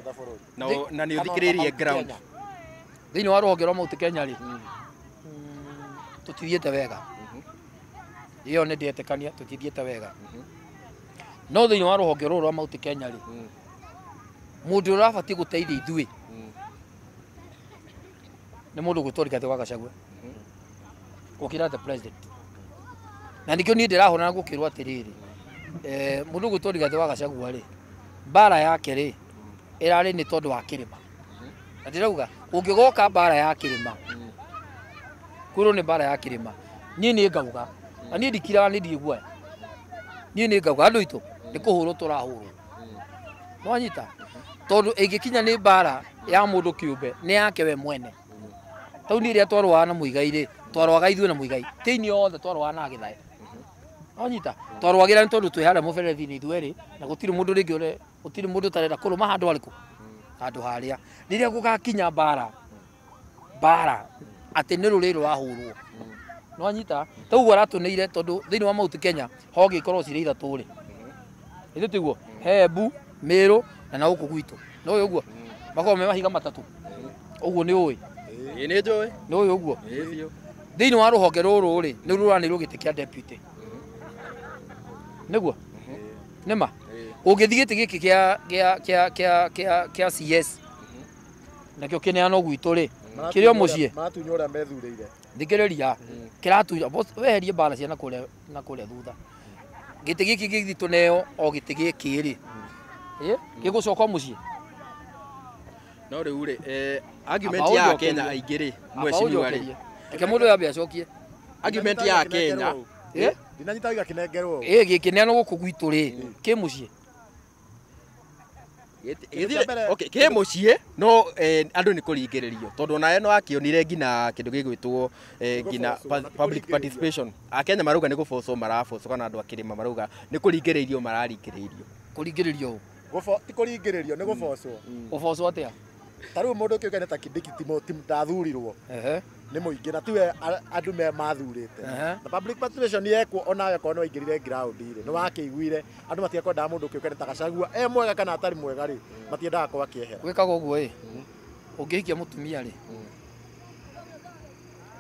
Ta bũrũri. Na nĩ ũthikĩrĩirie ground. Thĩinĩ wa rũhonge rwa Mount Kenya rĩ, tũtithiĩte wega. Ĩyo nĩ ndĩretĩkania tũtithiĩte wega. No thĩinĩ wa rũhonge rũrũ rwa Mount Kenya rĩ, mũndũ ũrĩa ũrabatiĩ gũteithia ithuĩ nĩ mũndũ ũgwĩtwo Rigathĩ wa Gachagua gũkĩra the president. Na nĩkĩo niĩ ndĩrahũrana gũkĩrwo atĩrĩrĩ, mũndũ ũgwĩtwo Rigathĩ wa Gachagua rĩ, mbara yake rĩ ĩrarĩ nĩ tondũ wa kĩrĩma. Na ndĩrauga ũngĩgoka mbara ya kĩrĩma, kwĩrwo nĩ mbara ya kĩrĩma, niĩ nĩ ngauga, na niĩ ndikiraga, nĩ ndirĩ guoya. Niĩ nĩ ngauga andũ aitũ nĩ kũhũrwo tũrahũrwo. Nwanyita tondu ĩngĩkinya nĩ mbara ya mũndũ kĩũmbe nĩ yake we mwene. Tau niĩ rĩrĩa twarũaga na Muigai rĩ, twarũaga ithuĩ na Muigai tĩini othe twarũaga na Gĩthae. Nwanyita twarũagĩra nĩ tondũ twĩ harĩa mũberethi-inĩ ithuĩ erĩ na gũtirĩ mũndũ rĩngĩ gũtirĩ mũndũ ũtarenda kũrũma handũ harĩkũ handũ harĩa. Rĩrĩa gũgakinya mbara mbara atĩ nĩ rũrĩrĩ rũrahũrwo. Nwanyita ta ũguo aratũneire tondũ thĩinĩ wa Mount Kenya honge ikorwo cirĩ ithatũ rĩ, ithe tiguo he Embu, Meru na gũkũ gwitũ nĩ ũĩ ũguo makoragwo me mahiga matatũ ũguo nĩ ũĩ. Ĩĩ nĩ njũĩ. Nĩ ũĩ ũguo. Ĩĩ biũ. Thĩinĩ wa rũhonge rũrũ rĩ nĩ rũranĩirwo gĩtĩ kĩa deputy nĩguo nĩma ũngĩthiĩ gĩtĩ gĩkĩ kĩa CS nakĩo kĩneanwo gwitũ rĩ kĩrĩ o mũciĩ maratunywo ũrĩa methurĩire. Thikĩrĩria kĩratunya weherie mbara cia na kũrĩa thutha. Gĩtĩ gĩkĩ gĩgĩthiĩ tũneo o gĩtĩ gĩkĩ rĩ gĩgũcoka mũciĩ. No rĩu rĩ argument ya Kenya aingĩ rĩ mheshimiwa rĩ reke mũndũ yambe acokie argument ya Kenya ndinanyita gĩkinengerwo gĩkĩneanwo gũkũ gwitũ rĩ kĩ mũciĩ. Okay, kĩ mũciĩ no andũ nĩ kũringĩrĩrio tondũ onawe no akĩonire nginya kĩndũ gĩgwĩtwo nginya public participation. Akenya marauga nĩ gũbocwo marabocwo kana andũ a kĩrĩma marauga nĩ kũringĩrĩrio mararingĩrĩrio. Kũringĩrĩrio ũ? Ti kũringĩrĩrio nĩ gũbocwo. Gũbocwo atĩa? Ta rĩu mũndũ kĩũkaine ta Kindiki ndathurirwo nĩ mũingĩ na tiwe andũ me mathurĩte. Na public participation yekwo onawe akorwo nĩ waingĩrire ground rĩ nĩ wakĩiguire andũ matiakwendaga mũndũ kĩũkaine ta Gachagua e mwega kana atarĩ mwega rĩ matiendaga akorwo akĩehera. Gwĩkaga ũguo ĩ ũngĩhikia mũtumia rĩ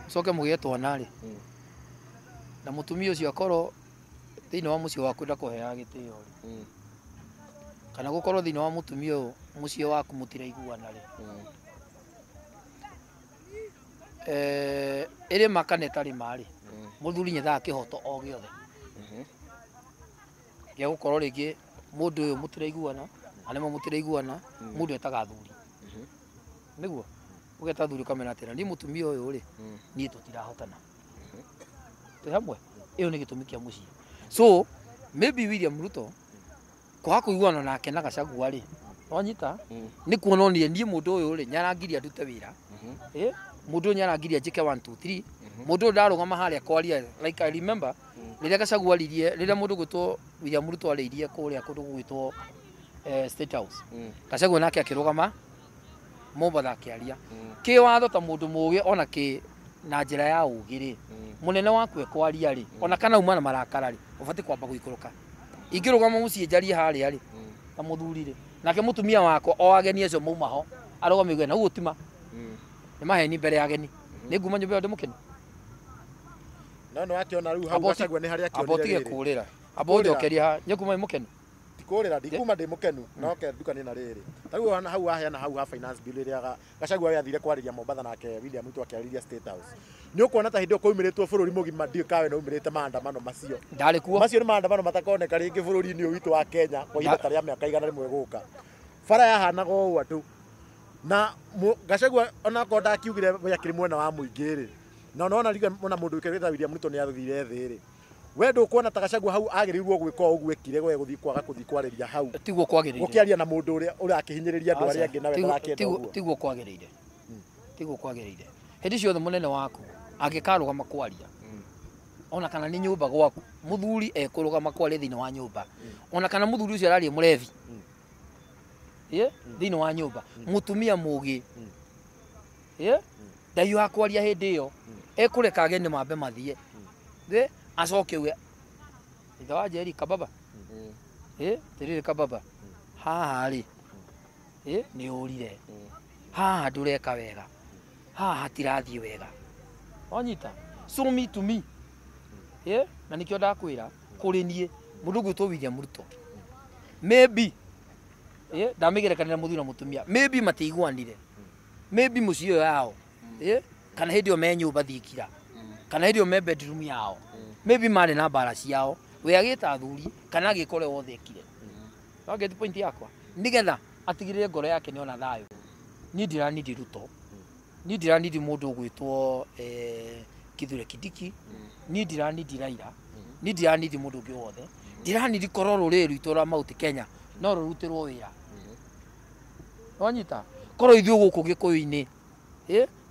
ũcoke mũgĩe twana rĩ na mũtumia ũcio akorwo thĩinĩ wa mũciĩ waku ndakũheaga gĩtĩo rĩ kana gũkorwo thĩinĩ wa mũtumia ũyũ mũciĩ waku mũtiraiguana rĩ ĩrĩ ma kana ĩtarĩ ma rĩ mũthuri nyethaga kĩhoto o gĩothe gĩa gũkorwo rĩngĩ mũndũ ũyũ mũtiraiguana na nĩmo mũtiraiguana mũndũ etaga athuri nĩguo ũgeta athuri ũkamera atĩrĩ niĩ mũtumia ũyũ rĩ niĩ tũtirahotana twĩ hamwe. Ĩyo nĩ gĩtũmi kĩa mũciĩ. So maybe William Ruto kwaga kũiguana nake na Gachagua rĩ wanyita nĩ kuona onire niĩ mũndũ ũyũ rĩ nyarangiria ndute wĩra mũndũ ũyũ nyarangiria njĩke 1 2 3 mũndũ ũyũ ndarũgama harĩa kwaria like I remember rĩrĩa Gachagua aririe rĩrĩa mũndũ gwĩtwo William Ruto arĩirie kũrĩa kũndũ gũgwĩtwo State House Gachagua nake akĩrũgama Mombatha akĩaria kĩwatho ta mũndũ mũgĩ ona kĩ na njĩra ya ũgĩ rĩ mũnene waku ekwaria rĩ ona kana uma na marakara rĩ ũbatiĩ kwamba gũikũrũka. Ingĩrũgama mũciĩ njarie harĩa rĩ ta mũthuri rĩ nake mũtumia wakwa o ageni acio mauma ho arũgame auge na ũguo tima nĩ maheni mbere ya ageni nĩ nguma nyũmba ĩyo ndĩmũkenu. No nĩ wakĩona rĩu hau Gachagua nĩ harĩa akĩonire rĩrĩ. Amba ũtige kũũrĩra amba ũnjokerie haha nĩ nguma mũkenu. Ti kũũrĩra ndikuma ndĩ mũkenu no ke ndukanie na rĩrĩ. Ta rĩu ona hau waheana hau ha finance bill ĩrĩa Gachagua yathire kwarĩria Mombatha nake William Ruto akĩarĩria State House. Nĩ ũkuona ta hĩndĩ ĩyo kwaumĩrĩtwo bũrũri mũgima ndiũĩ kawe nĩ umĩrĩte maandamano macio. Ndarĩ kuo. Macio nĩ maandamano matakoneka rĩngĩ bũrũri-inĩ ũyũ witũ wa Kenya kwa ihinda ta rĩa mĩaka 100 gũka. Bara yahanaga ũũ andũ na Gachagua onakorwo ndakiugire we akĩrĩ mwena wa mũingĩ rĩ na ona ona mũndũ wĩkĩrĩte William Ruto nĩ athire thĩ rĩ we ndũkuona ta Gachagua hau agĩrĩirwo gwĩka ũguo ekire we gũthiĩ kwaga gũthiĩ kwarĩria hau tiguo kwagĩrĩire gũkĩaria na mũndũ ũrĩa ũrakĩhinyĩrĩria andũ arĩa angĩ nawe ndarakĩenda ũguo tiguo kwagĩrĩire tiguo kwagĩrĩire. Hĩndĩ ciothe mũnene waku angĩkarũgama kwaria ona kana nĩ nyũmba gwaku mũthuri ekũrũgama kwaria thĩinĩ wa nyũmba ona kana mũthuri ũcio araria mũrebi thĩinĩ wa nyũmba mũtumia mũgĩ ndaiũha kwaria hĩndĩ ĩyo ekũreka ageni mambe mathiĩ acoke uge ithe wa Njeri kababa tirĩrĩ kababa haha rĩ nĩ ũrire haha ndũreka wega haha hatirathiĩ wega wanyita. So me to me na nĩkĩo ndakwĩra kũrĩ niĩ mũndũ ũgwĩtwo William Ruto maybe ndamĩgerekanĩra mũthuri na mũtumia maybe matiiguanire maybe mũciĩ ũyũ yao kana hĩndĩ ĩyo me nyũmba thingira kana hĩndĩ ĩyo me bedroom yao maybe marĩ na mbara ciao we agĩta athuri kana agĩka ũrĩa wothe ekire. No get point yakwa nĩgetha atigĩrĩre ngoro yake nĩona thayũ. Niĩ ndiranindi Ruto niĩ ndiranindi mũndũ ũgwĩtwo Kithure Kindiki niĩ ndiranindi Raila niĩ ndiranindi mũndũ ũngĩ wothe. Ndiraniri korwo rũrĩrĩ rwitũ rwa Mount Kenya no rũrutĩrwo wĩra. Wanyita korwo ithuĩ gũkũ Gĩkũyũ-inĩ,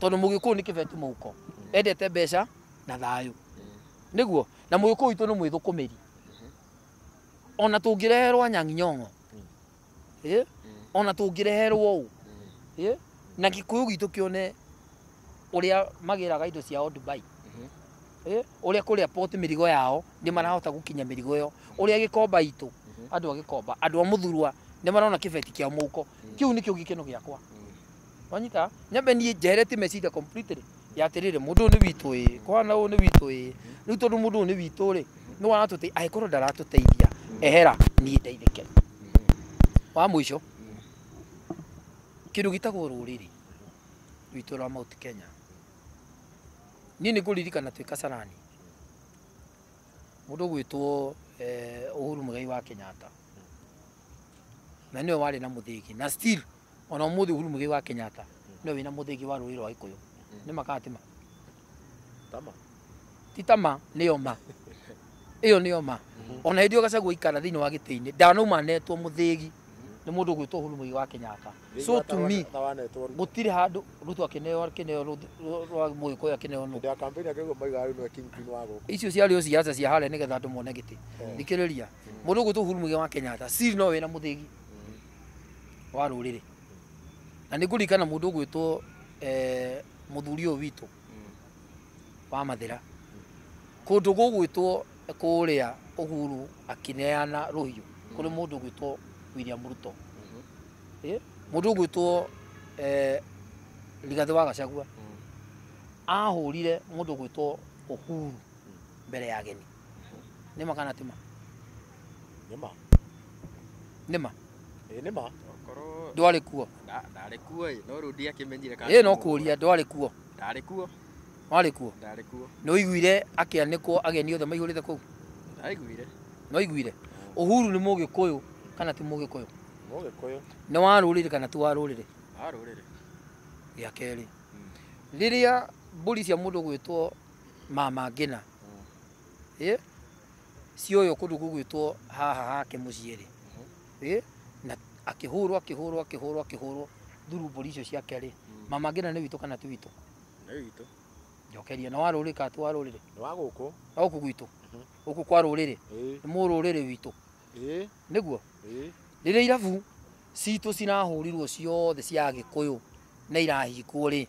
tondũ Mũgĩkũyũ nĩ kĩbeti mũhuko, endete mbeca na thayũ, nĩguo. Na Mũgĩkũyũ witũ nĩ mwĩthũkũmĩri, ona tũngĩreherwo Anyang'i Nyong'o, ona tũngĩreherwo ũũ, na Gĩkũyũ gitũ kĩone ũrĩa magĩraga indo ciao Dubai, ũrĩa kũrĩa port mĩrigo yao nĩ marahota gũkinya mĩrigo ĩyo, ũrĩa Gĩkomba itũ, andũ a Gĩkomba, andũ a Mũthurwa nĩ marona kĩbeti kĩa mũhuko. Kĩu nĩkĩo gĩkeno gĩakwa. Wanyita nyambe niĩ njeherete meciria completely ya atĩrĩrĩ, mũndũ ũyũ nĩ witũ ĩ, kũhana ũũ nĩ witũ ĩ, rĩu tondũ mũndũ ũyũ nĩ witũ rĩ, nĩ waratũteithia, angĩkorwo ndaratũteithia ehera niĩ ndeithĩke. Wa mũico, kĩndũ gĩtagwo rũrĩrĩ rwitũ rwa Mount Kenya, niĩ nĩ ngũririkana twĩ Kasarani, mũndũ ũgwĩtwo Uhuru Muigai wa Kenyatta, na nĩwe warĩ na mũthĩgi, na still ona ũmũthĩ Uhuru Muigai wa Kenyatta nĩwe wĩna mũthĩgi wa rũrĩrĩ rwa Gĩkũyũ. Nĩ ma kana ti ma? Tama. Ti tama, nĩyo ma. Ĩyo nĩyo ma. Ona hĩndĩ ĩyo Gachagua aikara thĩinĩ wa gĩtĩ-inĩ, ndanauma netwo mũthĩgi nĩ mũndũ ũgwĩtwo Uhuru Muigai wa Kenyatta. So to me, gũtirĩ handũ Ruto akĩneo rwa Mũgĩkũyũ akĩneo nũ. Hĩndĩ ya campaign akĩigua maugaga rĩu nĩwe kingpin wa gũkũ. Icio ciarĩ o ciaca cia harĩa nĩgetha andũ mone gĩtĩ. Thikĩrĩria, mũndũ ũgwĩtwo Uhuru Muigai wa Kenyatta still no wĩna mũthĩgi wa rũrĩrĩ. Na nĩ ngũririkana mũndũ ũgwĩtwo mũthuri ũyũ witũ wa Mathĩra, kũndũ gũgwĩtwo kũrĩa Uhuru akĩneana rũhiũ kũrĩ mũndũ ũgwĩtwo William Ruto, mũndũ ũgwĩtwo Rigathĩ wa Gachagua ahũrire mũndũ ũgwĩtwo Uhuru mbere ya ageni. Nĩ ma kana ti ma? Nĩ ma. Nĩ ma. Ĩ nĩ ma. Ndwarĩ kuo. Ndarĩ kuo ĩ, no rĩu ndiakĩmenyire kana Ĩ no kũria ndwarĩ kuo. Ndarĩ kuo. Warĩ kuo. Ndarĩ kuo. Nĩ ũiguire akĩanĩkwo ageni othe maihũrĩte kũu? Ndaiguire. Nĩ ũiguire? Uhuru nĩ Mũgĩkũyũ kana ti Mũgĩkũyũ? Mũgĩkũyũ. Nĩ wa rũrĩrĩ kana ti wa rũrĩrĩ? Wa rũrĩrĩ. Gĩa kerĩ, rĩrĩa mbũri cia mũndũ ũgwĩtwo Mama Ngina cioywo kũndũ gũgwĩtwo haha hake mũciĩ rĩ, na akĩhũrwo akĩhũrwo akĩhũrwo akĩhũrwo thuru mbũri icio ciake rĩ, Mama Ngina nĩ witũ kana ti witũ? Nĩ witũ. Njokeria, nĩ wa rũrĩrĩ kana ti wa rũrĩrĩ? Nĩ wa gũkũ. Wa gũkũ gwitũ. Gũkũ kwa rũrĩrĩ. Nĩ mũrũrĩrĩ witũ. Nĩguo? Rĩrĩa irabu citũ cirahũrirwo ciothe cia Gĩkũyũ na irahingwo rĩ,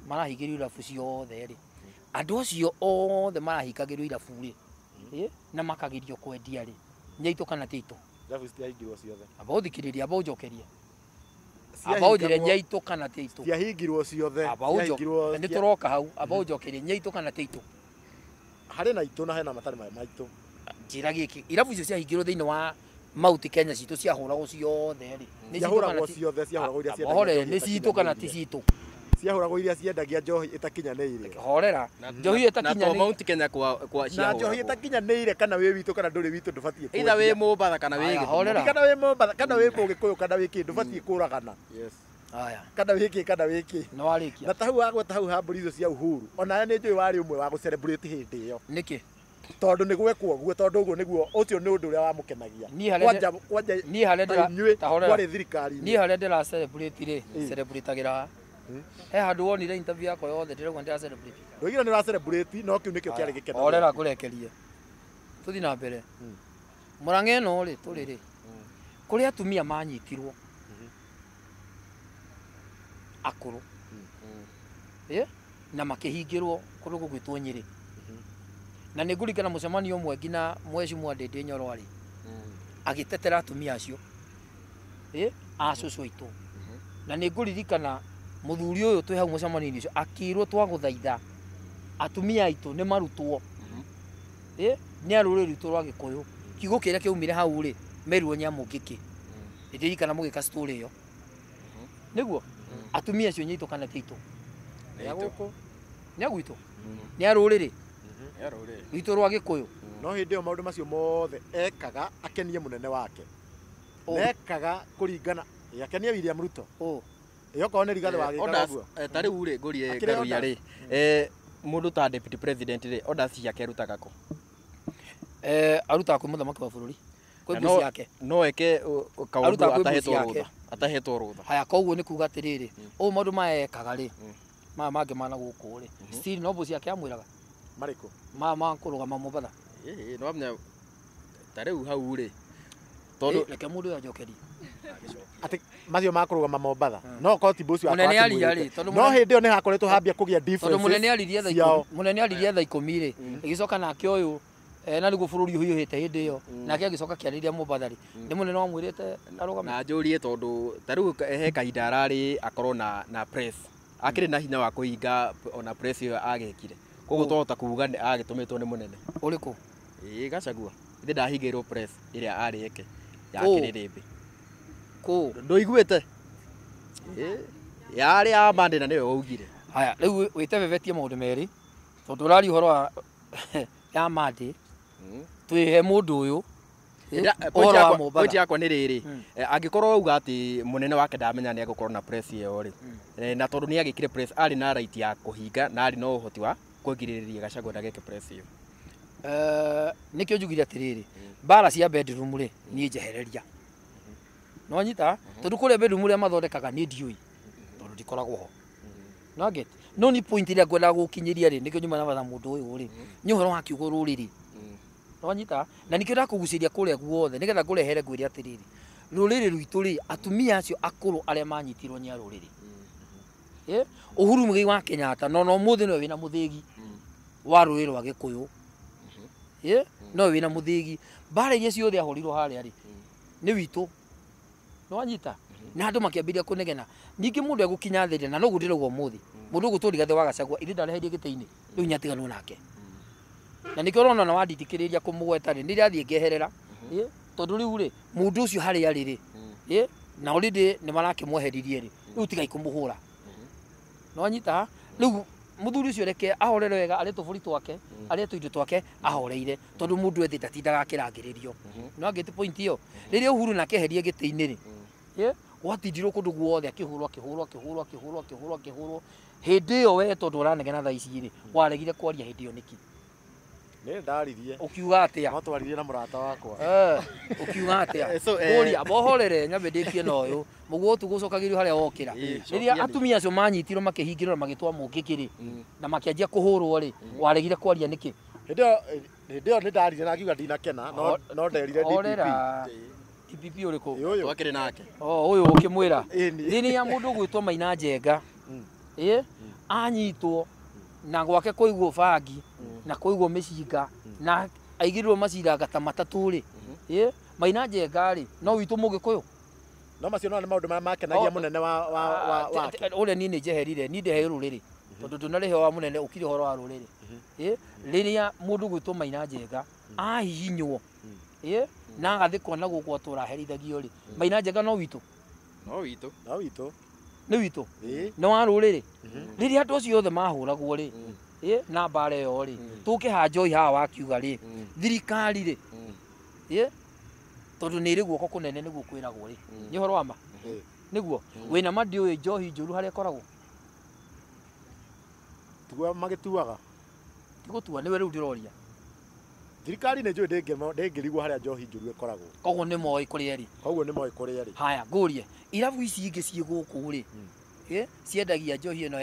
marahingĩrio irabu ciothe rĩ, andũ acio othe marahingagĩrio irabu rĩ, na makagirio kwendia rĩ, nĩ aitũ kana ti aitũ? Irabu citiahingirwo ciothe. Amba ũthikĩrĩrie, amba ũnjokerie. Amba ũnjĩre nĩ aitũ kana ti aitũ? Ciahingirwo ciothe. Amba ũnjokerie, nĩ tũroka hau, amba ũnjokerie nĩ aitũ kana ti aitũ? Harĩ na aitũ na hena matarĩ maitũ. Njĩra gĩkĩ, irabu icio ciahingirwo thĩinĩ wa Mount Kenya citũ ciahũragwo ciothe rĩ, ciahũragwo ciothe, ciahũragwo iria ciendagia. Nĩ citũ kana ti citũ? Ciahũragwo iria ciendagia njohi ĩtakinyanĩire. Horera, njohi ĩtakinyanĩire. Na to Mount Kenya kwa ciahũragwo. Na njohi ĩtakinyanĩire kana wĩ witũ kana ndũrĩ witũ ndũbatiĩ kwendia. Either wĩ Mombatha kana wĩ Gĩthumo. Horera. Kana wĩ Mombatha kana wĩ Mũgĩkũyũ kana wĩ kĩ ndũbatiĩ kũragana. Yes. Haya. Kana wĩ kĩ kana wĩ kĩ. Nĩ warĩkia. Na ta hau wagweta hau ha mbũri icio cia Uhuru. Onawe nĩ njũĩ warĩ ũmwe wa gũ celebrate hĩndĩ ĩyo. Nĩkĩ? Tondũ nĩ gwekwo ũguo, tondũ ũguo nĩguo ũcio nĩ ũndũ ũrĩa wamũkenagia. Niĩ harĩa kwarĩ thirikari-inĩ. Niĩ harĩa ndĩra celebrate rĩ, celebrate-agĩra. He handũ wonire interview yakwa yothe ndĩrauga ndĩra celebrate. Ndoigire nĩ ũra celebrate, no kĩu nĩkĩo kĩarĩ gĩkeno. Horera ngũrekerie. Tũthiĩ na mbere. Mũrang'a ĩno rĩ, tũrĩ rĩ, kũrĩ atumia manyitirwo akũrũ na makĩhingĩrwo kũndũ gũgwĩtwo Nyĩrĩ. Na nĩ ngũririkana mũcemanio ũmwe nginya Mheshimiwa Ndindi Nyoro arĩ agĩtetera atumia acio a cũcũ aitũ. Na nĩ ngũririkana mũthuri ũyũ twĩ hau mũcemanio-inĩ ũcio akĩrwo twagũthaitha atumia aitũ nĩ marutwo nĩ a rũrĩrĩ rwitũ rwa Gĩkũyũ. Kiugo kĩrĩa kĩaumire hau rĩ, merirwo nyamũngĩkĩ. Nĩndirikana mũgĩka story ĩyo. Nĩguo atumia acio nĩ aitũ kana ti aitũ? Nĩ a gũkũ. Nĩ a gwitũ. Nĩ a rũrĩrĩ rwitũ rwa Gĩkũyũ. No hĩndĩ ĩyo maũndũ macio mothe ekaga akenie mũnene wake. Ekaga kũringana akenie William Ruto. Ĩyo korwo nĩ Rigathĩ wa gĩkaga ũguo. Ta rĩu rĩ, ngũrie Ngaruiya rĩ, mũndũ ta deputy president rĩ, orders ciake arutaga kũ? Arutaga kwĩ mũthamaki wa bũrũri, kwĩ mbuci yake. No eke kaũndũ Arutaga kwĩ mbuci atahetwo yake. rũtha, atahetwo rũtha. Haya, koguo nĩ kuga atĩrĩrĩ, ũũ maũndũ maya ekaga rĩ, maya mangĩ mana gũkũ rĩ, still no mbuci yake amwĩraga Marĩkũ? Maya ma kũrũgama Mombatha. Ĩĩ, no amenya ta rĩu hau rĩ, tondũ Reke mũndũ ũyũ anjokerie. Atĩ macio makũrũgama Mombatha no korwo ti mbuci wakwa Mũnene aria akĩmwĩrĩte. rĩ, tondũ No hĩndĩ ĩyo nĩ hakoretwo hambia kũgĩa tondũ mũnene differences aririe thaa ciao. 10, mũnene aririe thaa 10 rĩ, ĩgĩcoka nake ũyũ na nĩguo bũrũri ũhiũhĩte hĩndĩ ĩyo, nake agĩcoka akĩarĩria Mombatha rĩ, nĩ mũnene wamwĩrĩte arũgame. Na njũrie, tondũ ta rĩu he kahinda ararĩ akorwo na press, akĩrĩ na hinya wa kũhinga ona press ĩyo agĩkire, koguo twahota kuga nĩ agĩtũmĩtwo nĩ mũnene. Ũrĩkũ? Ĩĩ, Gachagua ithe ndahingĩirwo press ĩrĩa arĩ eke ya Kũ? kĩrĩrĩmbĩ. Kũ? Ndũiguĩte? Ĩĩ, yarĩ ya Monday na nĩwe waugire. Haya, rĩu wĩtebebetie maũndũ merĩ, tondũ ũraria ũhoro wa ya Monday, twĩhe mũndũ ũyũ Point ũhoro wa yakwa Mombatha. Yakwa nĩ rĩrĩ, angĩkorwo auga atĩ mũnene wake ndamenya nĩ egũkorwo na press ĩyo rĩ, na tondũ nĩ agĩkire press, arĩ na right ya kũhinga na arĩ na ũhoti wa kũgirĩrĩria Gachagua ndageke press ĩyo. Nĩkĩo njugire atĩrĩrĩ, mbara cia bedroom rĩ, niĩ njehereria no nyita, tondũ kũrĩa bedroom ũrĩa mathondekaga niĩ ndiũĩ, tondũ ndikoragwo ho. No get no ni point ĩrĩa ngwendaga gũkinyĩria rĩ, nĩkĩo nyuma na batha mũndũ ũyũ rĩ, nĩ ũhoro wa kiugo rũrĩrĩ. No nyita, na nĩkĩo ndakũgucĩria kũrĩa guothe nĩgetha ngũrehere ngwĩre atĩrĩrĩ, rũrĩrĩ rwitũ rĩ, atumia acio akũrũ arĩa manyitirwo nĩ a rũrĩrĩ. Uhuru Muigai wa Kenyatta no ũmũthĩ nĩwe wĩna mũthĩgi wa rũrĩrĩ rwa Gĩkũyũ. No wĩna mũthĩgi, mbara iria ciothe ahũrirwo harĩa rĩ, nĩ witũ. Nĩ wanyita, na andũ makĩambĩrĩria kũnegena. Ningĩ mũndũ egũkinya thĩ rĩ, na noguo ndĩrauga ũmũthĩ, mũndũ ũgũtwo Rigathĩ wa Gachagua ithe ndareherie gĩtĩ-inĩ rĩu, nĩatiganwo nake, na nĩkĩo ũrona na wandindĩkĩrĩria kũmũgweta rĩ, nĩ ndĩrathiĩ ngeherera. Tondũ rĩu rĩ, mũndũ ũcio harĩa arĩ rĩ, na already nĩ marakĩmweheririe rĩ, rĩu tigai kũmũhũra. Nĩ wanyita? Rĩu mũthuri ũcio reke ahorere wega, arĩ tũbũri twake, arĩ tũindo twake ahoreire, tondũ mũndũ ethĩ ndatindaga akĩrangĩrĩrio. Nĩ wangĩte point ĩyo? Rĩrĩa Uhuru nake eherie gĩtĩ-inĩ rĩ, gwatindirwo kũndũ guothe akĩhũrwo, akĩhũrwo, akĩhũrwo, akĩhũrwo, akĩhũrwo, akĩhũrwo. Hĩndĩ ĩyo we tondũ ũranegena thaa ici rĩ, waregire kwaria hĩndĩ ĩyo nĩkĩ? Nĩ ndaririe. Ũkiuga atĩa? No twaririe na mũrata wakwa. Ũkiuga atĩa? So, Kũria bohorere nyambe ndĩkie na ũyũ mũguo tũgũcokagĩrio harĩa wokĩra. Cokia Rĩrĩa nĩ. Atumia acio manyitirwo, makĩhingĩrwo na magĩtwa mũngĩkĩ rĩ, na makĩanjia kũhũrwo rĩ, waregire kwaria nĩkĩ? Hĩndĩ ĩyo nĩ ndaririe na ngiuga ndinakena, no nderire DPP. Horera. DPP ũrĩkũ? Ĩ, ũyũ. Twakĩrĩ nake. O ũyũ ũkĩmwĩra Ĩni. rĩrĩa mũndũ ũgwĩtwo Maina Njenga ĩ anyitwo na gwake kũigwo bangi na kũigwo mĩcinga na aigĩrĩrwo maciranga ta matatũ rĩ, ĩ Maina Njenga rĩ, no witũ Mũgĩkũyũ. No macio no nĩ maũndũ marĩa makenagia Oh, mũnene wa wake. Ũrĩa niĩ nĩ njeherire, niĩ ndehe rũrĩrĩ, tondũ ndũnarĩhe wa mũnene ũkire ũhoro wa rũrĩrĩ. Ĩ rĩrĩa mũndũ gwĩtwo Maina Njenga ahihinywo ĩ na agathĩkwo na gũkũ atũra aherithagio rĩ, Maina Njenga no witũ? No witũ. No witũ. Nĩ witũ. Ĩ. Nĩ wa rũrĩrĩ. Rĩrĩa andũ acio othe mahũragwo rĩ, ĩ na mbara ĩyo rĩ, tũke ha njohi haha wakiuga rĩ, thirikari rĩ, ĩ tondũ nĩ ĩrĩ guoko kũnene nĩguo kwĩragwo rĩ, nĩ ũhoro wa ma. Nĩguo wĩna ma ndiũĩ njohi njũru harĩa ĩkoragwo. Tiguo magĩtuaga. Tigũtua, nĩwe rĩu ndĩroria. Thirikari nĩ njũĩ, ndĩngĩrigwo harĩa njohi njũru ĩkoragwo. Koguo nĩ moĩ kũrĩa ĩrĩ. Koguo nĩ moĩ kũrĩa ĩrĩ. Haya, ngũrie, irabu ici ingĩ ciĩ gũkũ rĩ, ĩ ciendagia njohi ĩno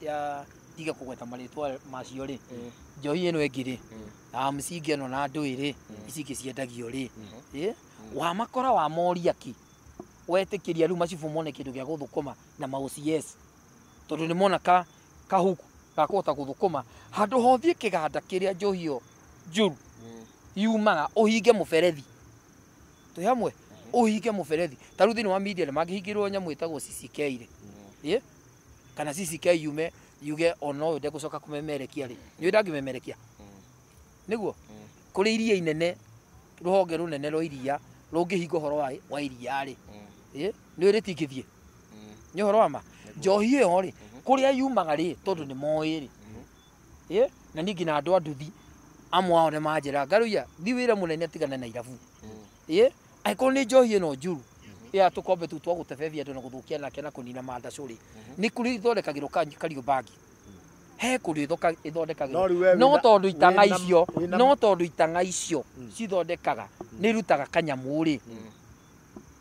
ya ndige kũgweta marĩtwa macio rĩ, njohi ĩno ĩngĩ rĩ, na mcingi ĩno na ndũĩ rĩ, ici ingĩ ciendagio rĩ, ĩ wamakora wamoria ki wetĩkĩria rĩu macibũ mone kĩndũ gĩa gũthũkũma na ma OCS, tondũ nĩ mona ka kahuku ga kũhota gũthũkũma handũ hothiĩ kĩganda kĩrĩa njohi ĩyo njũru yumaga, ũhinge mũberethi. Twĩ hamwe? Ũhinge mũberethi. Ta rĩu thĩinĩ wa media nĩ mangĩhingĩrwo nyamũ ĩtagwo CCK rĩ, ĩ kana CCK yume yuge ona ũyũ ndegũcoka kũmemerekia rĩ, nĩ ndangĩmemerekia. Nĩguo kũrĩ iria inene, rũhonge rũnene rwa iria rũngĩhinga ũhoro wa iria rĩ, ĩ nĩ rĩtingĩthiĩ. Nĩ ũhoro wa ma. Njohi ĩyo rĩ, kũrĩa yumaga rĩ, tondũ nĩ moĩ rĩ, ĩ na niĩ nginya andũ a nduthi amwe ao nĩ manjĩra ngaruia thi wĩra mũnene atigane na irabu, ĩ angĩkorwo nĩ njohi ĩno njuru ya tũkombe tũu twa gũtebebia andũ na gũthũkia nake na kũnina mandacũ rĩ, nĩ kũrĩ ithondekagĩrwo Kariobangi. He kũndũ ĩthondekagĩrwo. No tondũ itang'a icio, no tondũ itang'a icio cithondekaga nĩ irutaga kanyamũ rĩ.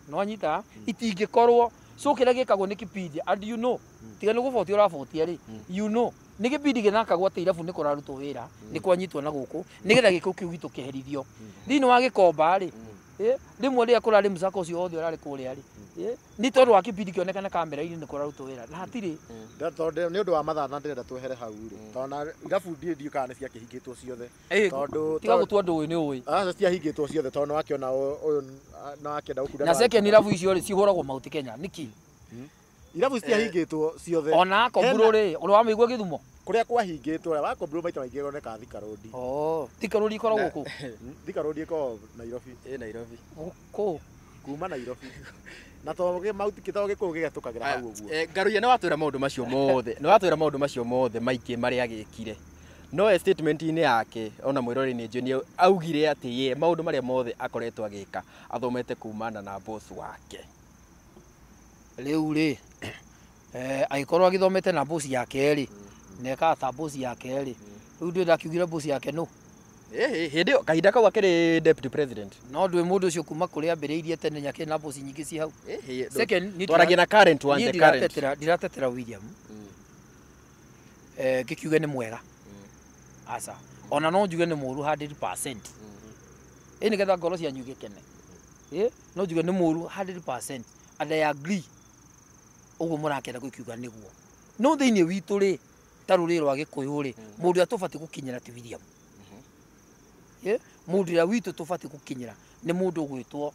No anyita itingĩkorwo so kĩrĩa gĩkagwo nĩ kipindi and you know tiga nĩ gũbotia ũrabotia rĩ, you know nĩ gĩbindi gĩthakagwo atĩ irabu nĩ kũrarutwo wĩra nĩ kwanyitwo na gũkũ nĩgetha gĩko kĩu gitũ kĩherithio. Thĩinĩ wa gĩkomba rĩ, rĩmwe rĩrĩa kũrarĩ mũcako ũcio wothe ũrarĩ kũrĩa rĩ, nĩ tondũ wa kĩbindi kĩonekana kamera-inĩ nĩ kũrarutwo wĩra na hatirĩ. Tondũ nĩ ũndũ wa mathaa na ndĩrenda twehere hau rĩ, tondũ na irabu ndiĩ kana nĩ ciakĩhingĩtwo ciothe. Tondũ tiga gũtua ndũĩ nĩ ũĩ. Aca ciahingĩtwo ciothe tondũ nĩwakĩona ũyũ nĩwakĩenda gũkunda. Na second irabu icio rĩ cihũragwo Mount Kenya nĩkĩ? Irabu citiahingĩtwo ciothe. Ona Komburo rĩ, ũrĩ wamĩigua Gĩthumo? Kũrĩa kwahingĩtwo ũrĩa wa Komburo maita maingĩ ĩronekaga Thika Road. Oh, Thika Road ĩkoragwo kũ? Thika Road ĩkoragwo Nairobi. Ĩ Nairobi. Kũ? Kuma Nairobi. Na to Mount to Gĩkũyũ gĩgetũkagĩra hau ũguo. Ngaruiya nĩ watwĩra maũndũ macio mothe. Nĩ watwĩra maũndũ macio mothe maingĩ marĩa agĩkire. No statement-inĩ yake ona mwĩrori nĩ njũĩ nĩ augire atĩ ye maũndũ marĩa mothe akoretwo agĩka athomete kumana na boss wake. Rĩu rĩ, agĩkorwo agĩthomete na boss yake rĩ, na ekaga ta boss yake rĩ, rĩu ndĩ ndakiugire boss yake nũ? Hĩndĩ ĩyo kahinda kau akĩrĩ deputy president. No ndũĩ mũndũ ũcio kuma kũrĩa ambĩrĩirie tene nĩakĩrĩ na boss nyingĩ ci hau. Second, twaragia na current one, the current. Ndiratetera William. Ngĩkiuge nĩ mwega. Aca. Ona no njuge nĩ mũru 100%. Ĩ nĩgetha ngoro cianyu igĩkene. No njuge nĩ mũru 100% and I agree. Ũguo mũrakenda gũkiuga nĩguo. No thĩinĩ witũ rĩ, ta rũrĩrĩ rwa Gĩkũyũ rĩ, mũndũ ũrĩa tũbatiĩ gũkinyĩra ti William. Mũndũ ũrĩa witũ tũbatiĩ gũkinyĩra nĩ mũndũ ũgwĩtwo